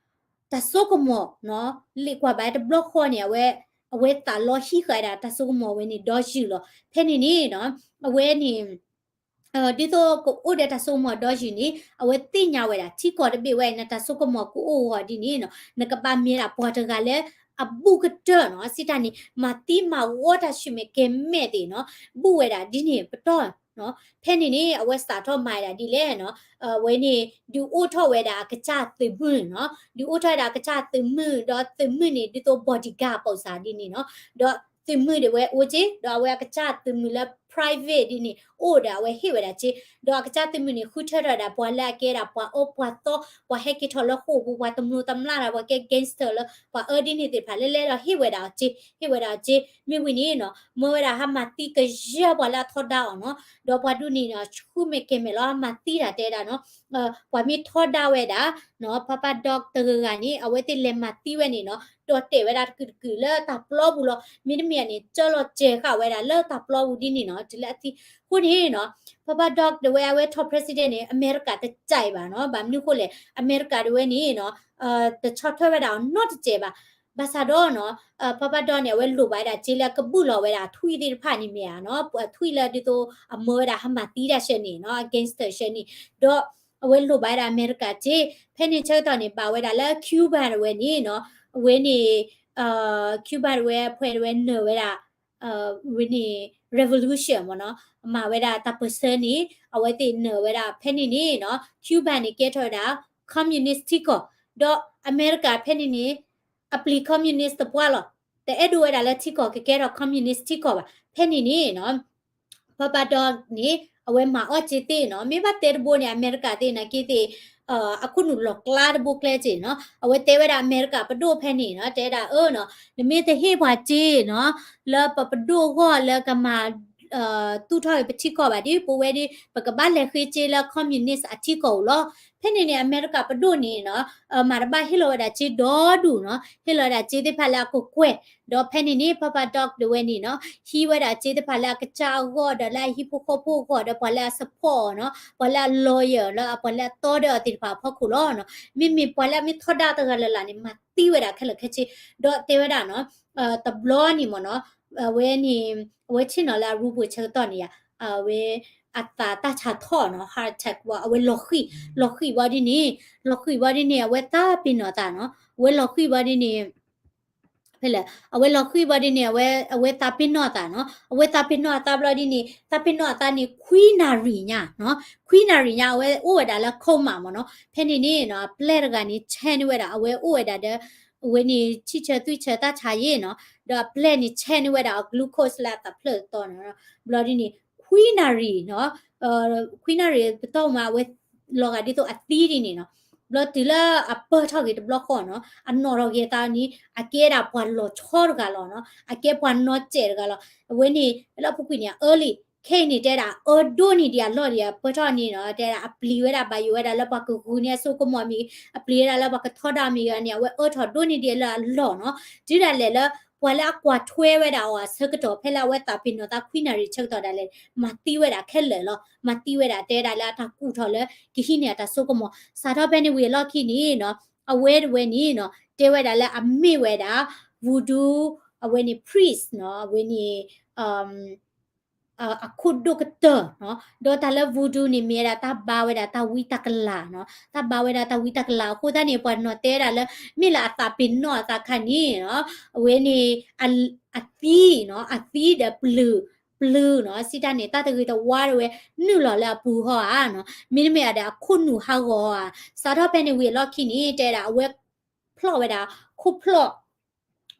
တၢ်စိကမီၤနီၤ လ့ၣ်ကွၢ်ဘၣ်တဘျီဃီန့ၣ် အဝဲ အဝဲသးလီဟံးဃာ်ဝဲဒၣ်တၢ်စိကမီၤဝဲန့ၣ်ဒီယုၢ်လီၤ. ဖဲန့ၣ်န့ၣ်နီၤ အဝဲန့ၣ် ဒ်သိးကအိၣ်ဒီးတၢ်စိကမီၤဒီယုၢ်န့ၣ် အဝဲသ့ၣ်ညါဝဲဒၣ် ထံကီၢ်တဘ့ၣ်ဝဲ နတၢ်စိကမီၤကအိၣ်အဂီၢ်ဒ်န့ၣ်နီၤ နကဘၣ်မ့ၢ်ဒၣ်ပှၤတဂၤလၢ အဘူးကတၢၢ်နီၤ စံးတၢ်န့ၣ် မၤသံမၤဝီတၢ်ဆူၣ်မဲာ်ကဲၤမဲာ်သ့ၣ်နီၤ ဘူးဝဲဒၣ်ဒ်န့ၣ်ပတီၢ်နီၤ ဖဲန့ၣ်န့ၣ် အဝဲစးထီၣ်မၤဝဲဒၣ်ဒ်လဲၣ်နီၤ အဝဲန့ၣ် ဒုးအိၣ်ထီၣ်ဝဲဒၣ်အကစၢ်သုးမုၢ်နီၤ ဒုးအိၣ်ထီၣ်ဝဲဒၣ်အကစၢ်သုးမုၢ် ဒီးသုးမုၢ်န့ၣ် ဒ်သိး bodyguard ပိာ်စၢ်ဒ်န့ၣ်နီၤ ဒီးသုးမုၢ်ဒၣ်ဝဲအိၣ်က့ ဒီးအဝဲအကစၢ်သုးမုၢ်လၢ private ဒ်န့ၣ် အိၣ်ဒီးအဝဲဟ့ၣ်ဝဲဒၣ်က့ ဒီးအကစၢ်သုးမုၢ်န့ၣ် ဃုထၢထီၣ်ဒၣ်ပှၤလၢအကဲဒၣ်ပှၤအၢပှၤသီ ပှၤဟဲက့ၤထီၣ်လၢဃိာ်ပူၤ ပှၤတမျိးတမျာ်ဒၣ် ပှၤကဲ gangster လၢ ပှၤအၢဒ်န့ၣ်သ့ၣ်တဖၣ် လဲၤလဲၤဒီးဟ့ၣ်ဝဲဒၣ်အီၤက့ ဟ့ၣ်ဝဲဒၣ်အီၤက့ မ့ၢ်ဝံၤန့ၣ်နီၤ မၢဝဲဒၣ်ဟးမၤသံကယၢၢ်ပှၤလၢအထီဒါအီၤနီၤ ဒီးပှၤဒ်န့ၣ်နီၤ ဆူမဲာ်ကဲၤမဲာ်လီၤ ဟးမၤသံတၢ်တဲဒၣ်နီၤ ပှၤမ့ၢ်ထီဒါဝဲဒၣ်နီၤ ဖါဖါဒီတဂၤဂၤန့ၣ် အဝဲသ့ၣ်လဲၤမၤသံဝဲန့ၣ်နီၤ ဒီးတဲာ်ဝဲဒၣ်တကုာ်တကုာ်လၢတၢ်ပျီပူၤလီၤ မ့တမ့ၢ်န့ၣ် ကၢလီၤစဲၤဃာ်ဝဲဒၣ်လၢတၢ်ပျီပူၤဒ်န့ၣ်နီၤ တုၤလၢအသံ အဃိန့ၣ်နီၤ ဖါဖါဒီတဝဲအဝဲထီၣ် president န့ၣ် အမဲရကၤတစဲးဘၣ်နီၤ ဘၣ်မနုၤဃိလဲၣ် အမဲရကၤတဝဲန့ၣ်နီၤ တဆီၣ်ထွဲဝဲဒၣ်အီၤနီတစဲးဘၣ် ဘၣ်ဆၣ်ဒီးနီၤ ဖါဖါဒီန့ၣ် အဝဲလိၣ်ဘၣ်ဝဲဒၣ်က့လၢကဘူၣ်လီၤဝဲဒၣ်ထွံၣ်သ့ၣ်တဖၣ်န့ၣ်မ့ၢ်ဧါနီၤ ထွံၣ်လၢဒ်သိးအမၢဝဲဒၣ်ဟးမၤသံတၢ်ဆၢန့ၣ်နီၤ gangster ဆၢန့ၣ် ဒီးအဝဲလိၣ်ဘၣ်ဝဲဒၣ်အမဲရကၤက့ ဖဲန့ၣ်ဆၢကတီၢ်န့ၣ် ဘၣ်ဝဲဒၣ်လၢ Cuba တဝဲန့ၣ်နီၤ အဝဲန့ၣ် Cuba တဝဲ အဖွဲ့တဝဲနၢၤဝဲဒၣ် ဝဲန့ၣ် revolution မ့ၢ်နီၤ မၤဝဲဒၣ်တၢ်ပၢၢ်ဆၢန့ၣ် အဝဲသ့ၣ်နၢၤဝဲဒၣ် ဖဲန့ၣ်န့ၣ်နီၤ Cuba န့ၣ် ကဲထီၣ်ဝဲဒၣ် communist ထံကီၢ် ဒီးအမဲရကၤဖဲန့ၣ်န့ၣ် အပျံၤ communist တပှၢ်လီၤ တအဲၣ်ဒိးဝဲဒၣ်လၢထံကီၢ်ကကဲထီၣ် communist ထံကီၢ်ဘၣ် ဖဲန့ၣ်န့ၣ်နီၤ ဖါဖါဒီန့ၣ် အဝဲမၤအီၣ်က့သ့ၣ်နီၤ မ့ၢ်ဘၣ်တဲတဘိန့ၣ် အမဲရကၤသ့ၣ်နာ်က့သ့ၣ် အခိၣ်နူာ်လီၤကျါတဘိကျဲက့နီၤ အဝဲတဲဝဲဒၣ်အမဲရကၤပဒိၣ်ဖဲန့ၣ်နီၤ တဲဒၣ်အၢနီၤ နမ့ၢ်တဟ့ၣ်ပှၤက့နီၤ လၢပပဒိၣ်အဂီၢ်လၢကမၤ သူၣ်ထီၣ်ပထံကီၢ်ဘၣ်ဒီး ပဝဲဒီး ပကဘၣ်လဲၤဃ့က့လၢ communist အထံကီၢ်ဧိၤလီၤ ဖဲန့ၣ်န့ၣ် အမဲရကၤပဒိၣ်န့ၣ်နီၤ မၤတဘၣ်ဟ့ၣ်လီၤဝဲဒၣ်က့ဒီဒူၣ်နီၤ ဟ့ၣ်လီၤဝဲဒၣ်က့သ့ၣ်တဖၣ်လၢအကကွဲၢ် ဒီးဖဲန့ၣ်န့ၣ် ဖါဖါဒီတဝဲန့ၣ်နီၤ ဟံးဝဲဒၣ်က့သ့ၣ်တဖၣ်လၢအကစၢ်အဂီၢ် ဒီးလၢအဟံၣ်ဖိဃီဖိအဂီၢ် ဒီးပှၤလၢအ support အီၤနီၤ ပှၤလၢအ loyal လၢပှၤလၢအတီဒီးအီၤသ့ၣ်တဖၣ်အဖီခိၣ်လီၤနီၤ မ့မ့ၢ်ပှၤလၢအမ့ၢ်ထီဒါတဂၤလၢ်လၢ်န့ၣ် မၤသံဝဲဒၣ်ခဲလၢာ်ခဲဆ့ ဒီးတဲဝဲဒၣ်နီၤ တဘျီန့ၣ်မ့ၢ်နီၤ အဝဲန့ၣ် အဝဲဆ့ၣ်နီၤလၢအရူပူၤဆၢကတီၢ်န့ၣ်ယါ အဝဲ အသးတၢ်ဆါထီၣ်နီၤ heart attack ဝဲ အဝဲလီၤဃံၣ် လီၤဃံၣ်ဝဲဒ်န့ၣ် လီၤဃံၣ်ဝဲဒ်န့ၣ် အဝဲသးပ့ၤနီၣ်သးနီၤ အဝဲလီၤဃံၣ်ဝဲဒ်န့ၣ် ဖဲလဲၣ် အဝဲလီၤဃံၣ်ဝဲဒ်န့ၣ် အဝဲ အဝဲသးပ့ၤနီၣ်သးနီၤ အဝဲသးပ့ၤနီၣ်အသးဘျီဒ်န့ၣ် သးပ့ၤနီၣ်အသးန့ၣ် ခွံနၣ်ရံၣ်ညါနီၤ ခွံနၣ်ရံၣ်ညါ အဝဲအိၣ်ဝဲဒၣ်လၢ coma မ့ၢ်နီၤ ဖဲန့ၣ်န့ၣ်နီၤ အပျဲၢ်တဂၤန့ၣ် ဆဲန့ၢ်ဝဲဒၣ် အဝဲအိၣ်ဝဲဒၣ်ဒီး အဝဲန့ၣ် ဆံၣ်ဆၢသွံၣ်ဆၢတၢ်ဆါယ့ၣ်နီၤ ဒီးအပျဲၢ်န့ၣ် ဆဲန့ၢ်ဝဲဒၣ်အ glucose လၢအသးဖျၢၣ်တတီၤနီၤ ဘျီဒ်န့ၣ် ခွံနၣ်ရံၣ်နီၤ ခွံနၣ်ရံၣ်ပတီၢ်မး အဝဲ လီၤဂာ်ဒ်သိးအသံဒ်န့ၣ်နီၤ. ဘျီတုၤလၢအပၢၢ်ထီၣ်ဂ့ၤတဘျီဃီနီၤ, အနီၣ်ထီၣ်က့ၤအသးန့ၣ် အကဲဒၣ်ပှၤလီၤဆီတဂၤလီၤနီၤ, အကဲပှၤနီၣ်စဲးတဂၤလီၤ. အဝဲန့ၣ်လၢအပူၤကွံာ်န့ၣ် အအၢလံ ခဲအံၤန့ၣ် တဲဒၣ်အအၢဒိၣ်န့ၢ်ဒံးအလီၢ်ဒံး အပၢၢ်ထီၣ်န့ၣ်နီၤ, တဲဒၣ်အပျံၤဝဲဒၣ်ဘၣ်ယိၣ်ဝဲဒၣ်လၢပှၤကဂုာ်န့ၢ်အစိကမီၤမ့ၢ်ဂ့ၤ, အပျံၤဝဲဒၣ်လၢပှၤကထီဒါမ့ၢ်ဂ့ၤန့ၣ် အဝဲအၢထီၣ်ဒိၣ်န့ၢ်ဒံးလၢအလီၢ်နီၤ. တုၤဒၣ်လဲာ်လၢ ပှၤလၢအကွၢ်ထွဲဝဲဒၣ်အီၤအဆၢကတီၢ် ဖဲလၢအဝဲသးပ့ၤနီၣ်သးခွံနၣ်ရံၣ်ဆၢကတီၢ်ဒၣ်လဲာ် မၤသံဝဲဒၣ်ခဲလၢာ်လီၤ. မၤသံဝဲဒၣ်တဲဒၣ်လၢအတၢ်ကူၣ်ထီၣ်လၢကဟံးန့ၢ်အတၢ်စိကမီၤ စးထီၣ်ဖဲန့ၣ်ဝံၤအလီၢ်ခံန့ၣ်နီၤ, အဝဲတဝဲန့ၣ်နီၤ တဲဝဲဒၣ်လၢအမ့ၢ်ဝဲဒၣ် voodoo အဝဲန့ၣ် priest နီၤ, အဝဲန့ၣ် အခိၣ်ဒိၣ်ကတၢၢ်နီၤ. ဒီးတၢ်လၢ voodoo န့ၣ် မ့ၢ်ဝဲဒၣ်တၢ်ဘါဝဲဒၣ်တၢ်ဝံတၢ်ကလၤနီၤ, တၢ်ဘါဝဲဒၣ်တၢ်ဝံတၢ်ကလၤအဃိသတးန့ၣ် ပှၤနီၣ်တဲဒၣ်လၢ မ့ၢ်လၢအသးပ့ၤနီၣ်အသးခါန့ၣ်နီၤ, အဝဲန့ၣ် အသံနီၤ, အသံဒီးပျုၤ ပျုၤနီၤ, စံးတၢ်န့ၣ် တၢ်တဂ့ၤတဝါတဝဲ နုာ်လီၤလၢအပူၤဟီဧါနီၤ, မ့တမ့ၢ်အဒီးအခိၣ်နူာ်ဟးဂီၤဧါ. စးထီၣ်ဖဲန့ၣ်ဝံၤအလီၢ်ခံန့ၣ် တဲဒၣ်အဝဲဖျီၣ်ဝဲဒၣ် ခိၣ်ဖျီၣ်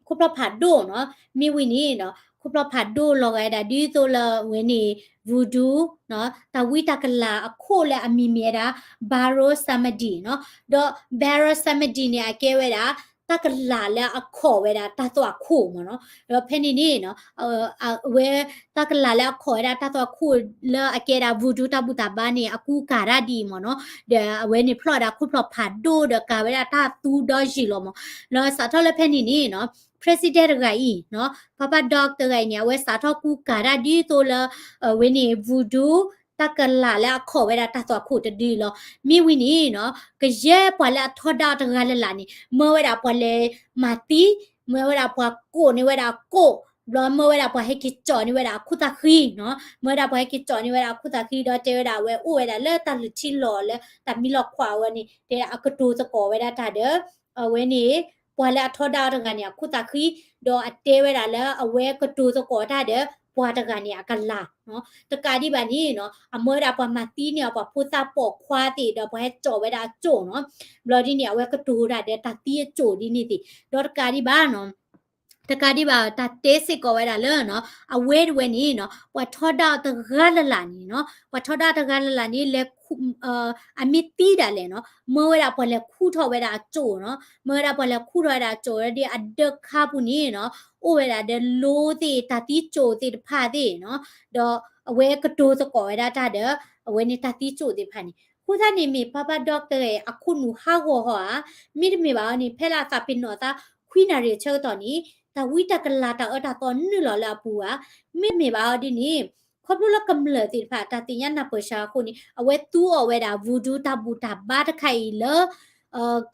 ခိၣ်ဖျီၣ်ဖးဒိၣ်နီၤ, မ့ၢ်ဝံၤန့ၣ်နီၤ ခိၣ်ဖျီၣ်ဖးဒိၣ်လီၤဂာ်ဒၣ်ဒ်သိးလၢအဝဲန့ၣ် voodoo နီၤ, တၢ်ဝံတၢ်ကလၤအခိၣ်လၢအမံၤမ့ၢ်ဝဲဒၣ် Baro Samedi နီၤ, ဒီး Baro Samedi န့ၣ် အကဲဝဲဒၣ် တၢ်ကလၤလၢအခိၣ်ဝဲဒၣ်တၢ်သွၣ်ခိၣ်မ့ၢ်နီၤ, ဒီးဖဲန့ၣ်န့ၣ်နီၤ အဝဲ တၢ်ကလၤလၢအခိၣ်ဝဲဒၣ်တၢ်သွၣ်ခိၣ်လၢအကဲဒၣ် voodoo တၢ်ဘူၣ်တၢ်ဘါန့ၣ် အကူကၤတၢ်ဒ်အံၤမ့ၢ်နီၤ, ဒီးအဝဲန့ၣ်ဖျီၣ်ဒၣ်ခိၣ်ဖျီၣ်ဖးဒိၣ်ဒီးကၤဝဲဒၣ်တၢ်သူဒီယုၢ်လီၤမ့ၢ်, လၢစးထီၣ်လၢဖဲန့ၣ်န့ၣ်နီၤ president တဂၤအံၤနီၤ Papa Doc တဂၤအံၤန့ၣ် အဝဲစးထီၣ်ကူကၤတၢ်ဒ်သိးလၢ အဝဲန့ၣ် voodoo တၢ်ကလၤလၢအခိၣ်ဝဲဒၣ်တၢ်သွၣ်ခိၣ်တဒုလီၤ. မ့ၢ်ဝံၤန့ၣ်နီၤ ကယဲၢ်ပှၤလၢအထီဒါအီၤတဂၤလၢ်လၢ်န့ၣ် မၢဝဲဒၣ်ပှၤလဲၤမၤသံ, မၢဝဲဒၣ်ပှၤကိးန့ၢ်ဝဲဒၣ်အကိၣ်, ဘျီမၢဝဲဒၣ်ပှၤဟဲက့ၤကၠီၣ်န့ၢ်ဝဲဒၣ်အခိၣ်သးဃံနီၤ, မၢဝဲဒၣ်ပှၤဟဲက့ၤကၠီၣ်န့ၢ်ဝဲဒၣ်အခိၣ်သးဃံ ဒီးတဲဝဲဒၣ်အဝဲအိၣ်ဝဲဒၣ်လၢတၢ်လုၢ်ထံလီၢ်လၢတၢ်မံလီၤခွးဝဲန့ၣ် တဲအကတိၤသကိးဝဲဒၣ်တၢ်ဒီး အဝဲန့ၣ် ပှၤလၢအထီဒါအီၤတဂၤန့ၣ် အခိၣ်သးဃံ, ဒီးအတဲဝဲဒၣ်လၢအဝဲကတိၤသကိးတၢ်ဒီးပှၤတဂၤန့ၣ် အကလၤနီၤ, တကးဒံးဘၣ်န့ၣ်နီၤ အမၢဝဲဒၣ်ပှၤမၤသံန့ၢ်အီၤပှၤဖိသၣ်ပိာ်ခွါသ့ၣ် ဒီးပှၤဟဲကၠီၣ်ဝဲဒၣ်အကၠိၣ်နီၤ, ဘျီဒ်န့ၣ် အဝဲကတိၤတၢ်ဒီးတၢ်သံအကၠိၣ်ဒ်န့ၣ်သ့ၣ်, ဒီးတကးဒံးဘၣ်နီၤ တကးဒံးဘၣ် တၢ်တဲစ့ၢ်ကီးဝဲဒၣ်လၢနီၤ အဝဲတဝဲန့ၣ်နီၤ ပှၤထီဒါအီၤတဂၤလၢ်လၢ်န့ၣ်နီၤ ပှၤထီဒါအီၤတဂၤလၢ်လၢ်န့ၣ် လဲၤခူ အမ့ၢ်သံဒၣ်လဲာ်နီၤ မၢဝဲဒၣ်ပှၤလဲၤခူၣ်ထီၣ်ဝဲဒၣ်အကၠိၣ်နီၤ, မၢဝဲဒၣ်ပှၤလဲၤခူၣ်ထီၣ်ဝဲဒၣ်အကၠိၣ်ဒီးအဒၢးခါပူၤန့ၣ်နီၤ အိၣ်ဝဲဒၣ်ဒီးလိသ့ၣ် တၢ်သံကၠိၣ်သ့ၣ်တဖၣ်သ့ၣ်နီၤ, ဒီးအဝဲကတိၤသကိးဝဲဒၣ်တၢ်ဒီး အဝဲန့ၣ်တၢ်သံကၠိၣ်သ့ၣ်တဖၣ်န့ၣ် အဃိသတးန့ၣ်မ့ၢ် Papa Doc တဂၤအံၤ အခိၣ်နူာ်ဟးဂီၤဟီဧါ, မ့တမ့ၢ်ဘၣ်အီၤန့ၣ် ဖဲလၢအသးပ့ၤနီၣ်အသး ခွံနၣ်ရံၣ်အဆၢကတီၢ်န့ၣ် တၢ်ဝံတၢ်ကလၤတၢ်အၢတၢ်သီနုာ်လီၤလၢအပူၤဧါ, မ့တမ့ၢ်ဘၣ်အီၤဒ်န့ၣ် ခီဖျိလၢကမျၢၢ်သ့ၣ်တဖၣ် တၢ်သ့ၣ်ညါနၢ်ပၢၢ်စှၤအဃိန့ၣ် အဝဲသူအီၤဝဲဒၣ် voodoo တၢ်ဘူၣ်တၢ်ဘါတခါအံၤလၢ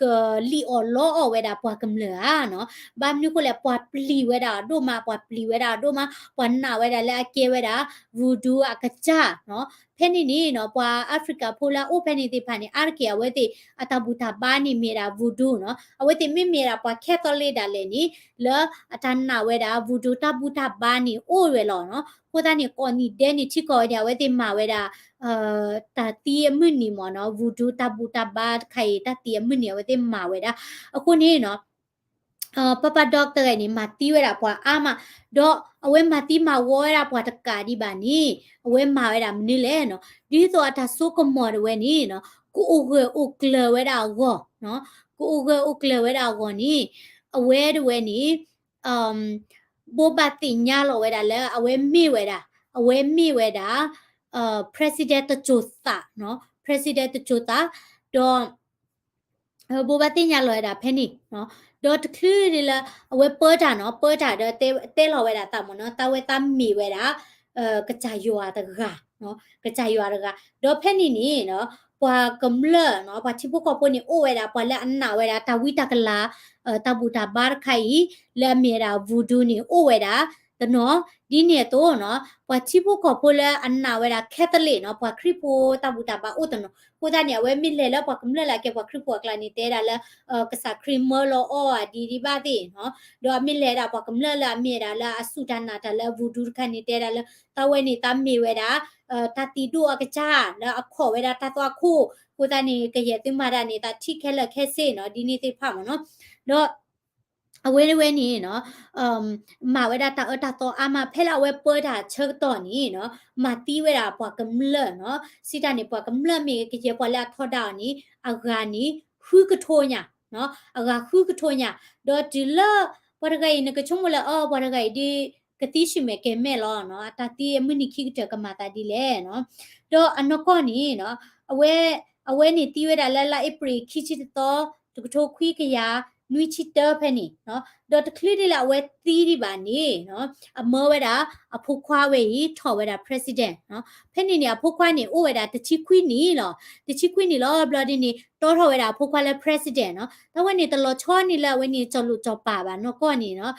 ကလံၣ်အီၣ်လီအီၣ်ဝဲဒၣ်ပှၤကမျၢၢ်ဧါနီၤ, ဘၣ်မနုၤအဃိလဲၣ် ပှၤပျံၤဝဲဒၣ်အီၤဒိၣ်မး ပှၤပျံၤဝဲဒၣ်အီၤဒိၣ်မး ပှၤနာ်ဝဲဒၣ်လၢအကဲဝဲဒၣ် voodoo အကစၢ်နီၤ, ဖဲန့ၣ်န့ၣ်နီၤ ပှၤ Africa ဖိလၢအအိၣ်ဖဲန့ၣ်သ့ၣ်တဖၣ်န့ၣ် အါတက့ၢ်အဝဲသ့ၣ် အတၢ်ဘူၣ်တၢ်ဘါန့ၣ်မ့ၢ်ဒၣ် voodoo နီၤ, အဝဲသ့ၣ်မ့မ့ၢ်ဒၣ်ပှၤ Catholic ဒၣ်လဲာ်န့ၣ် လၢအတၢ်နာ်ဝဲဒၣ် voodoo တၢ်ဘူၣ်တၢ်ဘါန့ၣ်အိၣ်ဝဲလီၤနီၤ, အဃိသတးန့ၣ် ကိးနံၤဒဲးန့ၣ်ထံကီၢ်ဝဲန့ၣ် အဝဲသ့ၣ်မၤဝဲဒၣ် တၢ်သံအမုၢ်နံၤမ့ၢ်နီၤ, voodoo တၢ်ဘူၣ်တၢ်ဘါတခါအံၤ တၢ်သံအမုၢ်နံၤ အဝဲသ့ၣ်မၤဝဲဒၣ်, အဃိန့ၣ်နီၤ Papa Doc တဂၤန့ၣ် မၤသံဝဲဒၣ်ပှၤအါမး, ဒီးအဝဲမၤသံမၤဝီဝဲဒၣ်ပှၤတကးဒံးဘၣ်န့ၣ် အဝဲမၤဝဲဒၣ်မနုၤလဲၣ်နီၤ, ဒ်သိးအတၢ်စိကမီၤတဝဲန့ၣ်နီၤ ကအိၣ်ဂၢၢ်အိၣ်ကျၢၤဝဲဒၣ်အဂီၢ်, ကအိၣ်ဂၢၢ်အိၣ်ကျၢၤဝဲဒၣ်အဂီၢ်န့ၣ် အဝဲတဝဲန့ၣ် ဘိးဘၣ်သ့ၣ်ညါလီၤဝဲဒၣ်လၢအဝဲမ့ၢ်ဝဲဒၣ်, အဝဲမ့ၢ်ဝဲဒၣ် President တစိၤသးနီၤ, President တစိၤသး, ဒီး ဘိးဘၣ်သ့ၣ်ညါလီၤဝဲဒၣ်ဖဲန့ၣ်, ဒီးတချုးဒ်လၢ အဝဲပၢတၢ်နီၤ, ပၢတၢ်ဒီးတဲလီၤဝဲဒၣ်သးမ့ၢ်နီၤ, သးဝဲသးမ့ၢ်ဝဲဒၣ် ကစၢ်ယွၤတဂၤ, ကစၢ်ယွၤတဂၤ, ဒီးဖဲန့ၣ်န့ၣ် ပှၤကမျၢၢ်နီၤ, ပှၤထံဖိကီၢ်ဖိန့ၣ် အိၣ်ဝဲဒၣ် ပှၤလၢအနာ်ဝဲဒၣ် တၢ်ဝံတၢ်ကလၤ တၢ်ဘူၣ်တၢ်ဘါတခါအံၤ လၢအမ့ၢ်ဝဲဒၣ် voodoo န့ၣ် အိၣ်ဝဲဒၣ်တနီၤ, ဒ်န့ၣ်အသိးနီၤ, ပှၤထံဖိကီၢ်ဖိလၢအနာ်ဝဲဒၣ် Catholic နီၤ, ပှၤခရံာ်ဖိတၢ်ဘူၣ်တၢ်ဘါအိၣ်တနီၤ, အဃိသတးန့ၣ် အဝဲမ့ၢ်လဲၤလၢပှၤကမျၢၢ်လၢအကဲပှၤခရံာ်ဖိအကျါန့ၣ် တဲဒၣ်လၢ ကစၢ်ခရံာ်မၢလီၤအီၤဒ်ဒ်ဘၣ်သ့ၣ်နီၤ, ဒီးအမ့ၢ်လဲၤဒၣ်ပှၤကမျၢၢ်လၢအမ့ၢ်ဝဲဒၣ်လၢအစူၢ်တၢ်နာ်တၢ်လၢ voodoo တခါန့ၣ် တဲဒၣ်လၢ သးဝဲန့ၣ် သးမ့ၢ်ဝဲဒၣ် တၢ်သံဒိၣ်အကစၢ် လၢအခိၣ်ဝဲဒၣ်တၢ်သွၣ်ခိၣ်, အဃိသတးန့ၣ် ကယဲၢ်သုမၤတၢ်န့ၣ် သးထံၣ်ခဲလၢာ်ခဲဆ့နီၤ, ဒ်န့ၣ်သ့ၣ်တဖၣ်မ့ၢ်နီၤ, ဒီး အဝဲဝဲန့ၣ်နီၤ မၤဝဲဒၣ်တၢ်အၢတၢ်သီအါမး ဖဲလၢအဝဲပၢတၢ်ဆၢကတီၢ်န့ၣ်နီၤ မၤသံဝဲဒၣ်ပှၤကမျၢၢ်နီၤ စံးတၢ်န့ၣ် ပှၤကမျၢၢ်မ့ၢ်ကယဲၢ်ပှၤလၢအထီဒါအီၤန့ၣ် အဂၤန့ၣ် ဃုကထိညါနီၤ အဂၤဃုကထိညါ ဒီးတုၤလၢ ပှၤတဂၤအံၤ နကဆိကမိၣ်လၢ အီ ပှၤတဂၤအံၤဒ် ကသံဆူၣ်မဲာ်ကဲၤမဲာ်လီၤနီၤ အတၢ်သံအမုၢ်နံၤခံကတၢၢ်ကမၤသးဒ်လဲၣ်နီၤ ဒီးအနီၢ်ကီၢ်န့ၣ်နီၤ အဝဲ အဝဲန့ၣ်သံဝဲဒၣ်လၢလါအ့ဖြ့ၣ်ခံဆံတသီ တကထိခွံကယၤ နွံဆံတၢဖဲန့ၣ်နီၤ ဒီးတချုးဒ်လၢအဝဲသံဒံးဘၣ်န့ၣ်နီၤ အမၢဝဲဒၣ် အဖိခွါဝဲအံၤ ထီၣ်ဝဲဒၣ် president နီၤ ဖဲန့ၣ်န့ၣ် အဖိခွါန့ၣ် အိၣ်ဝဲဒၣ်တဆံခွံနံၣ်လီၤ တဆံခွံနံၣ်လီၤ ဘျီဒ်န့ၣ် တီထီၣ်ဝဲဒၣ်အဖိခွါလၢ president နီၤ တၢ်ဝဲန့ၣ်တလီၤဆီန့ၣ်လၢအဝဲန့ၣ် ကၠီၤလိာ်ကၠီၤပာ်ဘၣ်နီၢ်ကီၢ်န့ၣ်နီၤ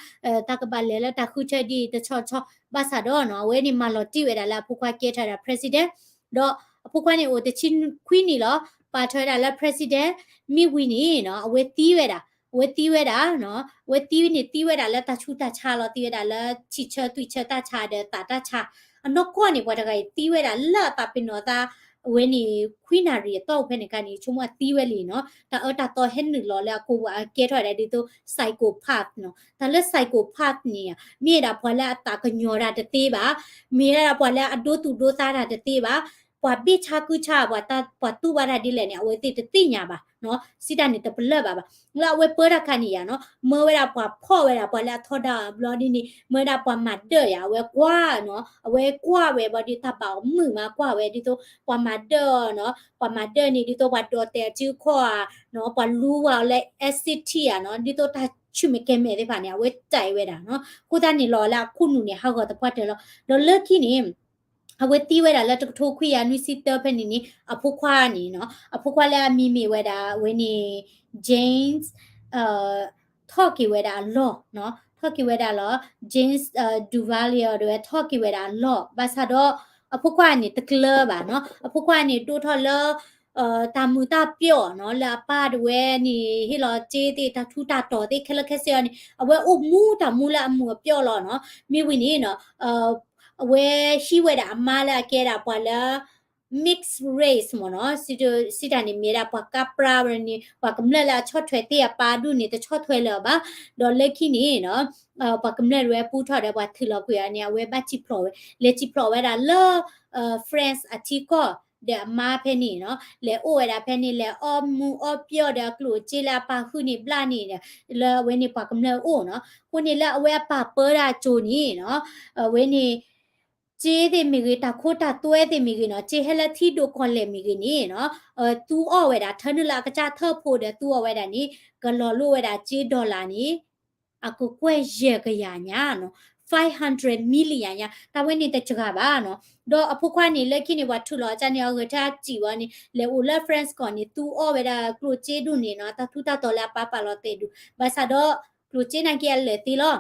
တၢ်ကဘၣ်လဲၤလၢတၢ်ဃုထၢဒ်အံၤတဆီဆီ ဘၣ်ဆၣ်ဒီးနီၤ အဝဲန့ၣ်မၤလီၤတံၢ်ဝဲဒၣ်လၢအဖိခွါကဲထီၣ်ဝဲဒၣ် president ဒီးအဖိခွါန့ၣ်အိၣ်တဆံခွံနံၣ်လီၤ ပာ်ထီၣ်ဝဲဒၣ်လၢ president မ့ၢ်ဝံၤန့ၣ်နီၤ အဝဲသံဝဲဒၣ် အဝဲသံဝဲဒၣ်နီၤ အဝဲသံန့ၣ်သံဝဲဒၣ်လၢတၢ်ဆူးတၢ်ဆါလီၤ သံဝဲဒၣ်လၢထံၣ်ဆၢသွံၣ်ဆၢတၢ်ဆါဒီးသးတၢ်ဆါ အနီၢ်ကီၢ်န့ၣ် ပှၤတဂၤအံၤသံဝဲဒၣ်လၢအသးပ့ၤနီၣ်သး အဝဲန့ၣ် ခွံနၣ်ရံၣ်အတီၢ်ပူၤဖဲန့ၣ်အခါန့ၣ် ဆိကမိၣ်အသံဝဲလံနီၤ တၢ်အၢတၢ်သီဟဲနုာ်လီၤလၢအကိာ်ပူၤ အကဲထီၣ်ဝဲဒၣ်ဒ်သိး psychopath နီၤ တၢ်လၢ psychopath န့ၣ် မ့ၢ်ဝဲဒၣ်ပှၤလၢအသးကညီၤတၢ်တသ့ဘၣ် မ့ၢ်ဝဲဒၣ်ပှၤလၢအဒိသူၣ်ဒိသးတၢ်တသ့ဘၣ် ပှၤဘ့ၣ်ဆါကုဆါ ပှၤတူၢ်ဘၣ်တၢ်ဒ်လဲၣ်န့ၣ် အဝဲသ့ၣ်တသ့ၣ်ညါဘၣ်နီၤ စံးတၢ်န့ၣ်တပလၢၢ်ဘၣ်ဘၣ် လၢအဝဲပၢတၢ်ခါန့ၣ်ယါနီၤ မၢဝဲဒၣ်ပှၤဖီၣ်ဝဲဒၣ်ပှၤလၢအထီဒါအီၤဘျီဒ်န့ၣ် မၢဝဲဒၣ်ပှၤမၤဒၢၣ်ယါ အဝဲကွၢ်နီၤ အဝဲကွၢ်ဝဲဘျီဒ်တၢ်ဘၣ်အီၤမုာ်မး ကွၢ်ဝဲဒ်သိး ပှၤမၤဒၢၣ်အီၤနီၤ ပှၤမၤဒၢၣ်န့ၣ် ဒ်သိးပှၤဒိးတဲာ်အစုခီၣ်ဧါနီၤ ပှၤလူဝဲအီၤလၢ acid ဧါနီၤ ဒ်သိးတၢ်ဆူၣ်မဲာ်ကဲၤမဲာ်သ့ၣ်တဖၣ်န့ၣ် အဝဲတၢ်အံၤဝဲဒၣ်နီၤ အဃိသတးန့ၣ်လီၤလၢအခိၣ်နူာ်န့ၣ် ဟးဂီၤသပှၢ်တၢၢ်လီၤ ဒီးလၢခံန့ၣ် အဝဲသံဝဲဒၣ်လၢတကထိခွံကယၤနွံဆံတၢဖဲန့ၣ်န့ၣ် အဖိခွါန့ၣ်နီၤ အဖိခွါလၢအမံၤမ့ၢ်ဝဲဒၣ် အဝဲန့ၣ် James ထီၣ်က့ၤဝဲဒၣ်အလီၢ်နီၤ ထီၣ်က့ၤဝဲဒၣ်လီၤ James Duvalier ဒီးဝဲထီၣ်က့ၤဝဲဒၣ်အလီၢ် ဘၣ်ဆၣ်ဒီး အဖိခွါန့ၣ်တကျၢၤဘၣ်နီၤ အဖိခွါန့ၣ်ဒိၣ်ထီၣ်လၢ တၢ်မုာ်တၢ်ပျီၣ်နီၤ လၢအပၢ်ဒၣ်ဝဲန့ၣ် ဟ့ၣ်လီၤစ့သ့ၣ် တၢ်ထူးတၢ်တီၤသ့ၣ်ခဲလၢာ်ခဲဆ့အီၤန့ၣ် အဝဲအိၣ်မူတၢ်မူလၢအမုာ်အပျီၣ်လီၤနီၤ မ့ၢ်ဝံၤန့ၣ်နီၤ အဝဲဟံးဝဲဒၣ်အမါလၢအကဲဒၣ်ပှၤလၢ mixed race မ့ၢ်နီၤ စံးတၢ်န့ၣ်မ့ၢ်ဒၣ်ပှၤကါပြၢဝဲန့ၣ် ပှၤကမျၢၢ်လၢအဆီၣ်ထွဲသ့ၣ်အပၢ်ဒူၣ်န့ၣ် တဆီၣ်ထွဲလၢၤဘၣ် ဒီးလၢခံန့ၣ်နီၤ ပှၤကမျၢၢ်ဒၣ်ဝဲပူထီၣ်ဒီးပှၤထုးလီၤကွံာ်အီၤန့ၣ် အဝဲဘၣ်စံၣ်ဖျိးဝဲ လဲၤစံၣ်ဖျိးဝဲဒၣ်လၢ France အထံကီၢ် ဒီးအမါဖဲန့ၣ်နီၤ လဲၤအိၣ်ဝဲဒၣ်ဖဲန့ၣ် လဲၤအီမူအီပျီၣ်ဒီးအကျိၣ်အစ့လၢအပၢ်ဟုၣ်န့ၣ်ဘျါန့ၣ် လၢအဝဲန့ၣ်ပှၤကမျၢၢ်အိၣ်နီၤ အဃိန့ၣ်လၢအဝဲအပၢ်ပၢတၢ်အစိၤန့ၣ်နီၤ အဝဲန့ၣ် စ့သ့ၣ်မ့ၢ်ဂ့ၤ တၢ်ခိတၢ်သွဲသ့ၣ်မ့ၢ်ဂ့ၤနီၤ စ့ဟဲလၢထံဒိၣ်ကီၢ်လဲၢ်မ့ၢ်ဂ့ၤန့ၣ်နီၤ သူအီၣ်ဝဲဒၣ် ထၢနုာ်လၢအကစၢ်ထၢၣ်ဖိဒီးသူအီၣ်ဝဲဒၣ်န့ၣ် ကလီၤလိၢ်ဝဲဒၣ်စ့ dollar န့ၣ် အကကွဲၢ်ယဲၢ်ကယၤညါနီၤ five hundred million ညါ တၢ်ဝဲန့ၣ်တစှၤဘၣ်နီၤ ဒီးအဖိခွါန့ၣ် လၢခံန့ၣ် ပှၤထုးလီၤအီၤန့ၣ် အဂဲၤထၢၣ်အစံၣ်ဝဲန့ၣ် လဲၤအိၣ်လၢ France ကီၢ်န့ၣ် သူအီၣ်ဝဲဒၣ်ကျိၣ်စ့ဒူၣ်န့ၣ်နီၤ တၢ်ထူးတၢ်တီၤလၢအပၢ်ပာ်လီၤတဲာ်ဒူၣ် ဘၣ်ဆၣ်ဒီး ကျိၣ်စ့နာ်က့အလၢာ်သ့လီၤ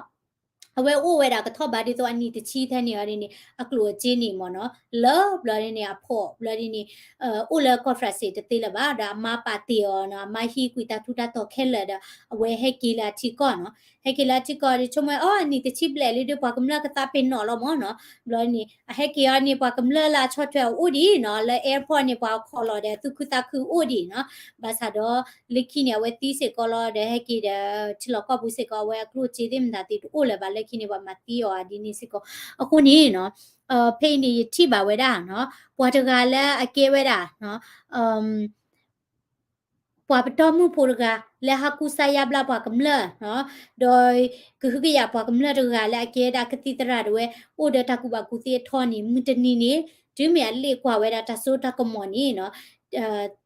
အဝဲအိၣ်ဝဲဒၣ်ကထီၣ်ဘးဒ်သိးအနံၣ်တဆံထဲန့ၣ်အီၤဒ်န့ၣ် အကျိၣ်အစ့န့ၣ်မ့ၢ်နီၤ လၢဘျီဒ်န့ၣ် အဖီၣ်ဘျီဒ်န့ၣ် အိၣ်လၢကီၢ် France တသ့လၢၤဘၣ် ဒီးအမါပာ်တ့ၢ်အီၤနီၤ အမါဟံးကွံာ်တၢ်ထူးတၢ်တီၤခဲလၢာ်ဒီး အဝဲဟဲက့ၤလၢအထံကီၢ်နီၤ ဟဲက့ၤလၢအထံကီၢ်ဒီး ဆိကမိၣ်အီၤ အနံၣ်တဆံဘျဲၣ်လံဒီး ပှၤကမျၢၢ်ကသးပ့ၤနီၣ်လီၤမ့ၢ်နီၤ ဘျီန့ၣ် အဟဲက့ၤအီၤန့ၣ် ပှၤကမျၢၢ်လၢအဆီၣ်ထွဲအအိၣ်ဒံးနီၤ လၢ airport န့ၣ် ပှၤခိးလီၤဒီးသူၣ်ခုသးခုအိၣ်ဒံးနီၤ ဘၣ်ဆၣ်ဒီး လၢခံန့ၣ် အဝဲသံစ့ၢ်ကီးလီၤဒီး ဟဲက့ၤဒီး ထံလီၢ်ကီၢ်ပူၤစ့ၢ်ကီး အဝဲအကျိၣ်စ့သ့ၣ်မတၤသ့ၣ်တအိၣ်လၢၤဘၣ် လၢခံန့ၣ် ပှၤမၤသံအီၤဒ်န့ၣ်စ့ၢ်ကီး အဃိန့ၣ်နီၤ ဖဲအံၤန့ၣ် ယထံၣ်ဘၣ်ဝဲဒၣ်နီၤ ပှၤတဂၤလၢအကဲဝဲဒၣ် ပှၤပတီၢ်မုၢ်ဖိတဂၤ လၢဟးကူစါယါဘျါပှၤကမျၢၢ်နီၤ ဒီးကဟုကယာ်ပှၤကမျၢၢ်တဂၤလၢအကဲဒၣ်ကသံၣ်သရၣ်ဒၣ်ဝဲ အိၣ်ဒီးတၢ်ကူၣ်ဘၣ်ကူၣ်သ့အထီန့ၣ် မုၢ်တနံၤန့ၣ် တုၤမ့ၢ်အလ့ၣ်ကွၢ်ဝဲဒၣ်တၢ်စိတၢ်ကမီၤန့ၣ်နီၤ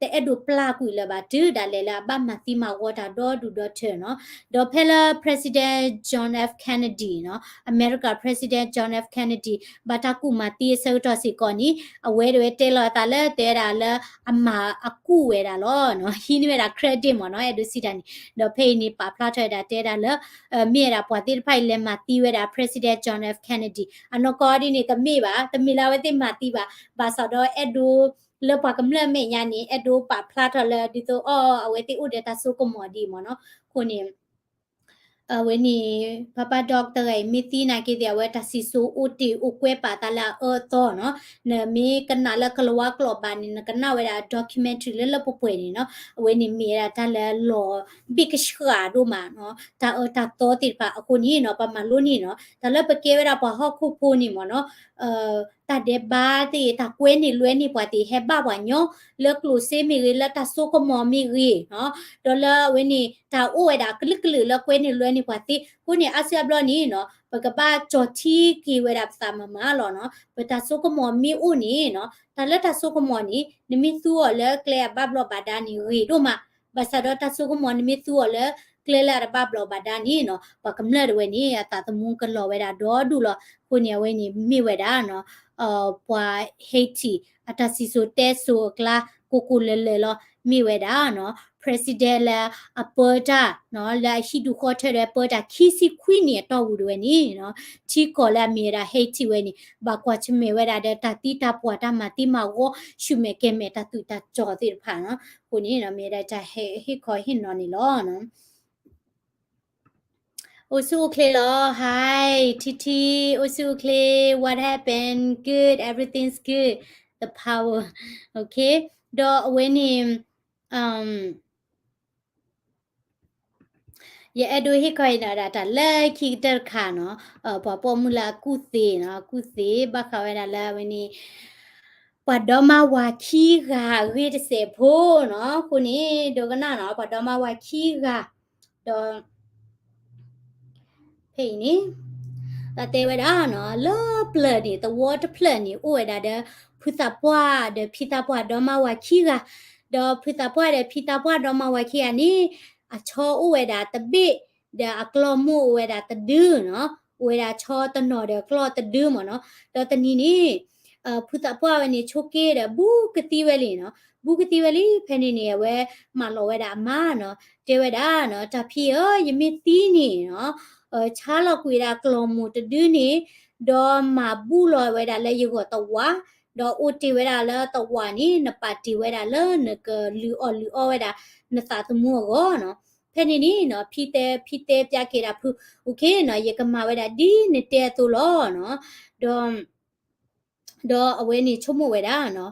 တအဲၣ်ဒိးပျၢ်ကွံာ်လၢၤဘၣ် တုၤဒၣ်လဲာ်လၢအဘၣ်မၤသံမၤဝီတၢ်ဒီဒူၣ်ဒီထၢနီၤ ဒီးဖဲလၢ President John F Kennedy နီၤ အမဲရကၤ President John F Kennedy ဘၣ်တၢ်ကူၣ်မၤသံအဆၢကတီၢ်စ့ၢ်ကီးန့ၣ် အဝဲဒၣ်ဝဲတဲလီၤအသးလၢတဲဝဲဒၣ်လၢ အမၤအကူၣ်ဝဲဒၣ်လီၤနီၤ ဟံးန့ၢ်ဝဲဒၣ် credit မ့ၢ်နီၤ အဲၣ်ဒိးစံးတၢ်န့ၣ် ဒီးဖဲအံၤန့ၣ် ပာ်ဖျါထီၣ်ဝဲဒၣ်တဲဒၣ်လၢ မ့ၢ်ဝဲဒၣ်ပှၤသ့ၣ်တဖၣ်အံၤလဲၤမၤသံဝဲဒၣ် President John F Kennedy အနီၢ်ကီၢ်ဒ်န့ၣ် တမ့ၢ်ဘၣ် တမ့ၢ်လၢအဝဲသ့ၣ်မၤသံဘၣ် ဘၣ်ဆၣ်ဒီးအဲၣ်ဒိး လၢပှၤကမျၢၢ်မဲာ်ညါန့ၣ် အဲၣ်ဒိးပာ်ဖျါထီၣ်လၢဒ်သိးအီၤ အဝဲသ့ၣ်အိၣ်ဒီးတၢ်စိကမီၤဒ်မ့ၢ်နီၤ အဃိန့ၣ် အဝဲန့ၣ် Papa Doc တဂၤအံၤ မ့ၢ်သံနာ်က့သ့ၣ် အဝဲတၢ်စံၣ်စိၤအိၣ်တ့ၢ်အိၣ်ကွဲးပာ်သးလၢအအၢအသီနီၤ. နမ့ၢ်ကနၣ်လၢကလၤဝါကျိာ်ဘၣ်န့ၣ် နကနၣ်ဝဲဒၣ် documentary လၢလၢပှဲၤပှဲၤန့ၣ်နီၤ. အဝဲန့ၣ်မ့ၢ်ဝဲဒၣ်တၢ်လၢလီၤဘ့ၣ်ကဆှၣ်ဒိၣ်မးနီၤ, တၢ်အၢတၢ်သီသ့ၣ်တဖၣ်အဃိန့ၣ်နီၤ, ပမၤလိန့ၣ်နီၤ, တၢ်လၢပကဲဝဲဒၣ်ပှၤဟီၣ်ခိၣ်ဖိန့ၣ်မ့ၢ်နီၤ, တၢ်ဒဲးဘးသ့ၣ် တၢ်ကွဲန့ၢ်လွဲန့ၢ်ပှၤသ့ၣ် ဟဲဘၣ်ပှၤညီ, လၢကျိၣ်စ့မ့ၢ်ဂ့ၤ, လၢတၢ်စိကမီၤမ့ၢ်ဂ့ၤနီၤ, ဒီးလၢအဝဲန့ၣ် တၢ်အိၣ်ဝဲဒၣ်ကလုာ်ကလုာ်လၢကွဲန့ၢ်လွဲန့ၢ်ပှၤသ့အဃိန့ၣ် အါစုအါဘျီန့ၣ်နီၤ, ပကဘၣ်ကၠီၣ်ထံက့ၤဝဲဒၣ်ပသးမၤမၤလီၤနီၤ. ပတၢ်စိကမီၤမ့ၢ်အိၣ်န့ၣ်နီၤ, တၢ်လၢတၢ်စိကမီၤန့ၣ် နမ့ၢ်သူအီၤလၢကျဲအဘၣ်ဘျီးဘၣ်ဒါန့ၣ်ဂ့ၤဒိၣ်မး, ဘၣ်ဆၣ်ဒီးတၢ်စိကမီၤနမ့ၢ်သူအီၤလၢကျဲလၢအတဘၣ်ဘျီးဘၣ်ဒါန့ၣ်နီၤ, ပှၤကမျၢၢ်တဝဲန့ၣ် အသးသမူကလီၤဝဲဒၣ်ဒီဒူၣ်လီၤ. အဃိန့ၣ် အဝဲန့ၣ်မ့ၢ်ဝဲဒၣ်နီၤ, ပှၤ Haiti အတၢ်စံၣ်စိၤတဲစိၤအကျါ ကိၢ်ကိၢ်လၢၤလၢၤလီၤ. မ့ၢ်ဝဲဒၣ်နီၤ president လၢအပၢတၢ်နီၤ, လၢအဟံၣ်ဒူၣ်ဃီထၢဒီးပၢတၢ်ခံဆံခွံနံၣ်အတီၢ်ပူၤတဝဲန့ၣ်နီၤ, ထံကီၢ်လၢအမ့ၢ်ဝဲဒၣ် Haiti ဝဲန့ၣ် ဘၣ်ကွၢ်ဆၢၣ်မဲာ်ဝဲဒၣ်ဒီးတၢ်သံတၢ်ပှၢ် တၢ်မၤသံမၤဂီၤ ဆူၣ်မဲာ်ကဲၤမဲာ်တၢ်သူၣ်တၢ်ကၠီသ့ၣ်တဖၣ်နီၤ. အဃိန့ၣ်နီၤ မ့ၢ်ဝဲဒၣ်တၢ်ဟ့ၣ်ခီဟ့ၣ်နီၤန့ၣ်လီၤ. အိၣ်ဆူၣ်အိၣ်ချ့လီၤ. Hi ထံထံ, အိၣ်ဆူၣ်အိၣ်ချ့, what happened? Good, everything's good. The power. Okay. ဒီးအဝဲန့ၣ် ယအဲၣ်ဒိးဟ့ၣ်ခီဟ့ၣ်နီၤဒၣ်တၢ်လၢခံကတၢၢ်တခါနီၤ, ပှၤပိာ်မုၣ်လၢအကူၣ်သ့နီၤ, အကူၣ်သ့ဘၣ်ဃးဝဲဒၣ်လၢအဝဲန့ၣ် ပှၤဒီမါဝၤခံဂၤအဂ့ၢ်တစဲးဖိနီၤ. အဃိန့ၣ် ဒိကနၣ်နီၤ, ပှၤဒီမါဝၤခံဂၤ, ဒီး ဖဲအံၤန့ၣ် တၢ်တဲဝဲဒၣ်နီၤ, လၢပျၢၤန့ၣ် သဝီတဖျၢၣ်န့ၣ် အိၣ်ဝဲဒၣ်ဒီး ဖုသးပှၢ်ဒီးဖံသးပှၢ်ဒီမါဝၤခံဂၤ, ဒီးဖုသးပှၢ်ဒီးဖံသးပှၢ်ဒီမါဝၤခံဂၤန့ၣ် အဆီအိၣ်ဝဲဒၣ်တဘ့ၣ်, ဒီးအကျီၢ်မိၢ်အိၣ်ဝဲဒၣ်တဒုနီၤ, အိၣ်ဝဲဒၣ်ဆီတနီၤဒီးကျီၢ်တဒုမ့ၢ်နီၤ. ဒီးတနံၤန့ၣ် ဖုသးပှၢ်ဝဲန့ၣ် ဆိးက့ဒီး ဘူးကသံဝဲလံနီၤ, ဘူးကသံဝဲလံ. ဖဲန့ၣ်န့ၣ် အဝဲမၢလီၤဝဲဒၣ်အမါနီၤ, တဲဝဲဒၣ်နီၤ, တၢ်ဖံဧၢ, ယမ့ၢ်သံန့ၣ်နီၤ, ဆါလီၤကွံာ်ဝဲဒၣ်ကျီၢ်မိၢ်တဒုန့ၣ်, ဒီးမၤဘူၣ်လီၤဝဲဒၣ်လၢယဂီၢ်တဝး, ဒီးအိၣ်တ့ၢ်ဝဲဒၣ်လၢတဝးန့ၣ် နပာ်တ့ၢ်ဝဲဒၣ်လၢနကလုၢ်အီၣ်လုၢ်အီဝဲဒၣ် နသးသမူအဂီၢ်နီၤ. ဖဲန့ၣ်န့ၣ်နီၤ, ဖံတဲ ဖံတဲပျဲက့ၤဒၣ်ဖု, အိၣ်ခ့နီၤ, ယကမၤဝဲဒၣ်ဒ်နတဲအသိးလီၤနီၤ. ဒီး ဒီးအဝဲန့ၣ်ဆိကမိၣ်ဝဲဒၣ်နီ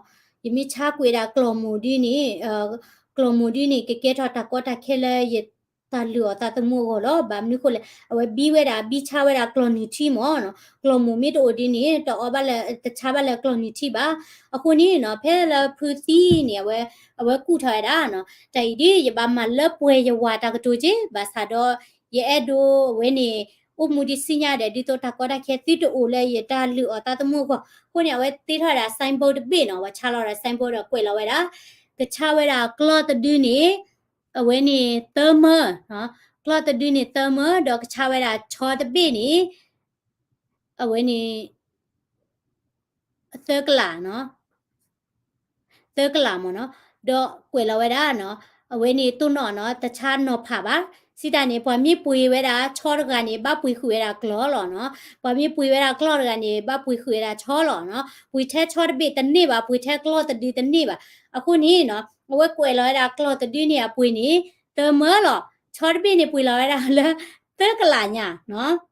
ၤ, ယမ့ၢ်ဆါကွံာ်ဒၣ်ကျီၢ်မိၢ်ဒ်န့ၣ်, ကျီၢ်မိၢ်ဒ်န့ၣ် ကကဲထီၣ်တၢ်ကီတၢ်ခဲလၢယတၢ်လုၢ်အီၣ်သးသမူအဂီၢ်လီၤ. ဘၣ်မနုၤဃိလဲၣ်, အဝဲဘံဝဲဒၣ် ဘံဆါဝဲဒၣ်ကျီၢ်နုၢ်ထံမ့ၢ်နီၤ, ကျီၢ်မိၢ်မ့ၢ်တအိၣ်ဒ်န့ၣ် တအီဘၣ်လၢ တဆါဘၣ်လၢကျီၢ်နုၢ်ထံဘၣ်. အဃိန့ၣ်နီၤ, ဖဲလၢဖုသံန့ၣ် အဝဲ အဝဲကူၣ်ထီၣ်ဝဲဒၣ်နီၤ, တၢ်အံၤဒ်ယဘၣ်မၤလၢပှဲၤယဝၤတၢ်ကတိၤက့, ဘၣ်ဆၣ်ဒီး ယအဲၣ်ဒိးအဝဲန့ၣ် အိၣ်မူဒံးဆူညါဒီး ဒ်သိးတၢ်ကီတၢ်ခဲသုတအိၣ်လၢယတၢ်လုၢ်အီၣ်သးသမူအဂီၢ်. အဃိန့ၣ် အဝဲတ့ထီၣ်ဝဲဒၣ် signboard တဘ့ၣ်နီၤ, အဝဲဆါလီၤဝဲဒၣ် signboard ဒီးကွဲးလီၤဝဲဒၣ်, ကဆါဝဲဒၣ်ကျီၢ်တဒုန့ၣ် အဝဲန့ၣ်သၢမၢ, ကျီၢ်တဒုန့ၣ်သၢမၢ, ဒီးကဆါဝဲဒၣ်ဆီတဘ့ၣ်န့ၣ် အဝဲန့ၣ် သၢကလးနီၤ, သၢကလးမ့ၢ်နီၤ, ဒီးကွဲးလီၤဝဲဒၣ်နီၤ, အဝဲန့ၣ်တိၢ်နီၣ်နီၤ, တဆါနီၤဖးဘၣ်. စံးတၢ်န့ၣ် ပှၤမ့ၢ်ပှ့ၤဝဲဒၣ်ဆီတဂၤန့ၣ် ဘၣ်ပှ့ၤဃုာ်ဝဲဒၣ်ကျီၢ်လီၤနီၤ, ပှၤမ့ၢ်ပှ့ၤဝဲဒၣ်ကျီၢ်တဂၤန့ၣ် ဘၣ်ပှ့ၤဃုာ်ဝဲဒၣ်ဆီလီၤနီၤ, ပှ့ၤထဲဆီတဘ့ၣ်တန့ၢ်ဘၣ်, ပှ့ၤထဲကျီၢ်တဒုတန့ၢ်ဘၣ်. အဃိန့ၣ်နီၤ, အဝဲကွဲးလီၤဝဲဒၣ်ကျီၢ်တဒုန့ၣ်အပှ့ၤန့ၣ် သၢမၢလီၤ, ဆီတဘ့ၣ်န့ၣ်ပှ့ၤလီၤဝဲဒၣ်လၢ သၢကလးညါနီၤ.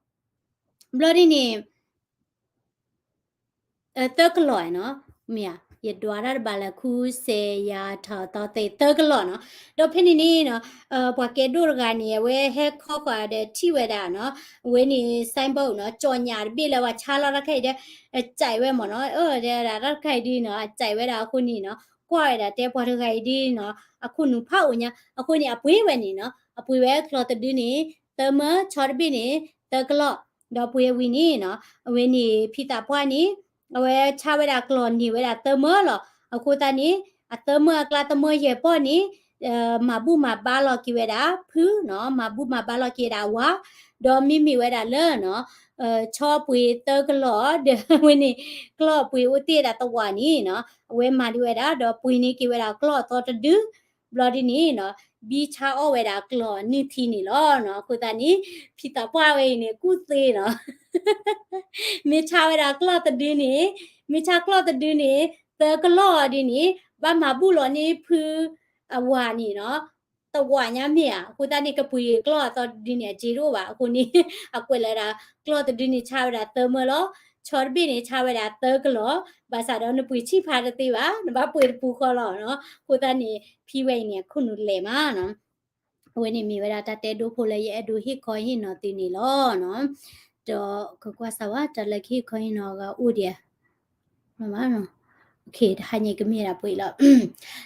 ဘျီဒ်န့ၣ် သၢကလးနီၤ, မ့ၢ်ဧါ, ယဒွးတၢ်တဘၣ်လၢ ခူစဲးယၤထီၣ်သီသ့ သၢကလးနီၤ. ဒီးဖဲန့ၣ်န့ၣ်နီၤ, ပှၤကဲဒိၣ်တဂၤန့ၣ် အဝဲဟဲခီဃီၤဒီးထံၣ်ဝဲဒၣ်နီၤ, အဝဲန့ၣ် signboard နီၤ, ကၠီၣ်ညၣ်တဘ့ၣ်လၢပှၤဆါလီၤတၢ်ခါအံၤဒီး အစဲးဝဲမ့ၢ်နီၤ, အၢ တၢ်တခါအံၤဒ်နီၤ အစဲးဝဲဒၣ်အဃိန့ၣ်နီၤ, ကွၢ်ဝဲဒၣ်တဲ ပှၤတဂၤအံၤဒ်နီၤ အခိၣ်နူာ်ဖးအိၣ်ညါ, အဃိန့ၣ် အပှ့ၤဝဲန့ၣ်နီၤ, အပှ့ၤဝဲကျီၢ်တဒုန့ၣ် သၢမၢ, ဆီတဘ့ၣ်န့ၣ် သၢကလး, ဒီးပှ့ၤဝံၤန့ၣ်နီၤ, အဝဲန့ၣ် ဖံသးပှၢ်န့ၣ် အဝဲဆါဝဲဒၣ်ကျီၢ်န့ၢ်ဝဲဒၣ်သၢမၢလီၤ. အဃိသတးန့ၣ် အသၢမၢအကျါ သၢမၢယဲၢ်ပီၢ်န့ၣ် မၤဘူၣ်မၤဘါလီၤက့ၤဝဲဒၣ်ဖုနီၤ, မၤဘူၣ်မၤဘါလီၤက့ၤဝဲဒၣ်အဝၤ, ဒီးမ့မ့ၢ်ဝဲဒၣ်လၢနီၤ, ဆီပှ့ၤသၢကလး ဒီးဝဲန့ၣ် ကျီၢ်ပှ့ၤအိၣ်တ့ၢ်ဒၣ်တဝးန့ၣ်နီၤ, အဝဲမၤဒံးဝဲဒၣ် ဒီးပှ့ၤန့ၢ်က့ၤဝဲဒၣ်ကျီၢ်အသီတဒု ဘျီဒ်န့ၣ်နီၤ, ဘံဆါအီၣ်ဝဲဒၣ်ကျီၢ်နုၢ်ထံန့ၣ်လီၤနီၤ. အဃိသတးန့ၣ် ဖံသးပှၢ်ဝဲအံၤန့ၣ် ကူၣ်သ့နီၤ, မ့ၢ်ဆါဝဲဒၣ်ကျီၢ်တဒုန့ၣ်, မ့ၢ်ဆါကျီၢ်တဒုန့ၣ် သၢကလးဒ်န့ၣ် ဘၣ်မၤဘူၣ်လီၤန့ၢ်ဖုအဝၤန့ၣ်နီၤ, တဝးညါမ့ၢ်ဧါ. အဃိသတးန့ၣ် ကပှ့ၤကျီၢ်အသီတဒုန့ၣ် အစ့တအိၣ်ဘၣ်. အဃိန့ၣ် အကွဲးလၢဒၣ် ကျီၢ်တဒုန့ၣ် ဆါဝဲဒၣ်သၢမၢလီၤ, ဆီတဘ့ၣ်န့ၣ် ဆါဝဲဒၣ်သၢကလီၤ, ဘၣ်ဆၣ်ဒီးနပှ့ၤဆံၣ်ဖးတသ့ဘၣ်, နဘၣ်ပှ့ၤတပူၤဃီလီၤနီၤ. အဃိသတးန့ၣ် ဖံဝဲအံၤန့ၣ် အခိၣ်နူာ်လဲၢ်မးနီၤ. အဝဲန့ၣ်မ့ၢ်ဝဲဒၣ်တၢ်တဲဒိဖိလၢယအဲၣ်ဒိးဟ့ၣ်ခီဟ့ၣ်နီၤသုန့ၣ်လီၤနီၤ. ဒီးကကွၢ်စၢ်ဝဲတၢ်လၢကဟ့ၣ်ခီဟ့ၣ်နီၤအဂၤအိၣ်ဒံးဧါ. တဟါညါကမ့ၢ်ဒၣ်ပှဲၤလီၤ.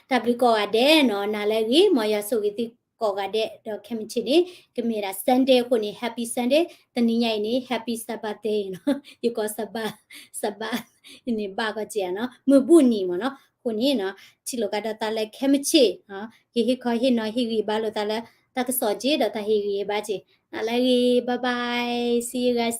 တၢ်ဘျုးကိးဂၤဒဲးနီၤ, နၤလၢအဂ့ၤ, မ်ယွၤဆိၣ်ဂ့ၤသုကိးဂၤဒဲး, ဒီးခဲမုၢ်ဆ့ၣ်န့ၣ် ကမ့ၢ်ဒၣ် Sunday အဃိန့ၣ် Happy Sunday, တနံၤညါအံၤန့ၣ် Happy Sabbath day နီၤ, ယကိး Sabbath, Sabbath န့ၣ် ဘၣ်ကီးစ့ၢ်ဧါနီၤ, မုၢ်ဘူၣ်နံၤမ့ၢ်နီၤ. အဃိန့ၣ်နီၤ, ထံၣ်လိာ်ကဒီးသးလၢခဲမုၢ်ဆ့ၣ်, ကဟ့ၣ်ခီဟ့ၣ်နီၤဟ့ၣ်ဂံၢ်ဘါလိာ်သးလၢ တၢ်ကစီၣ်က့ဒီးတၢ်ဟ့ၣ်ဂံၢ်ဟ့ၣ်ဘါက့, နၤလၢအဂ့ၤ, bye bye, see you guys later.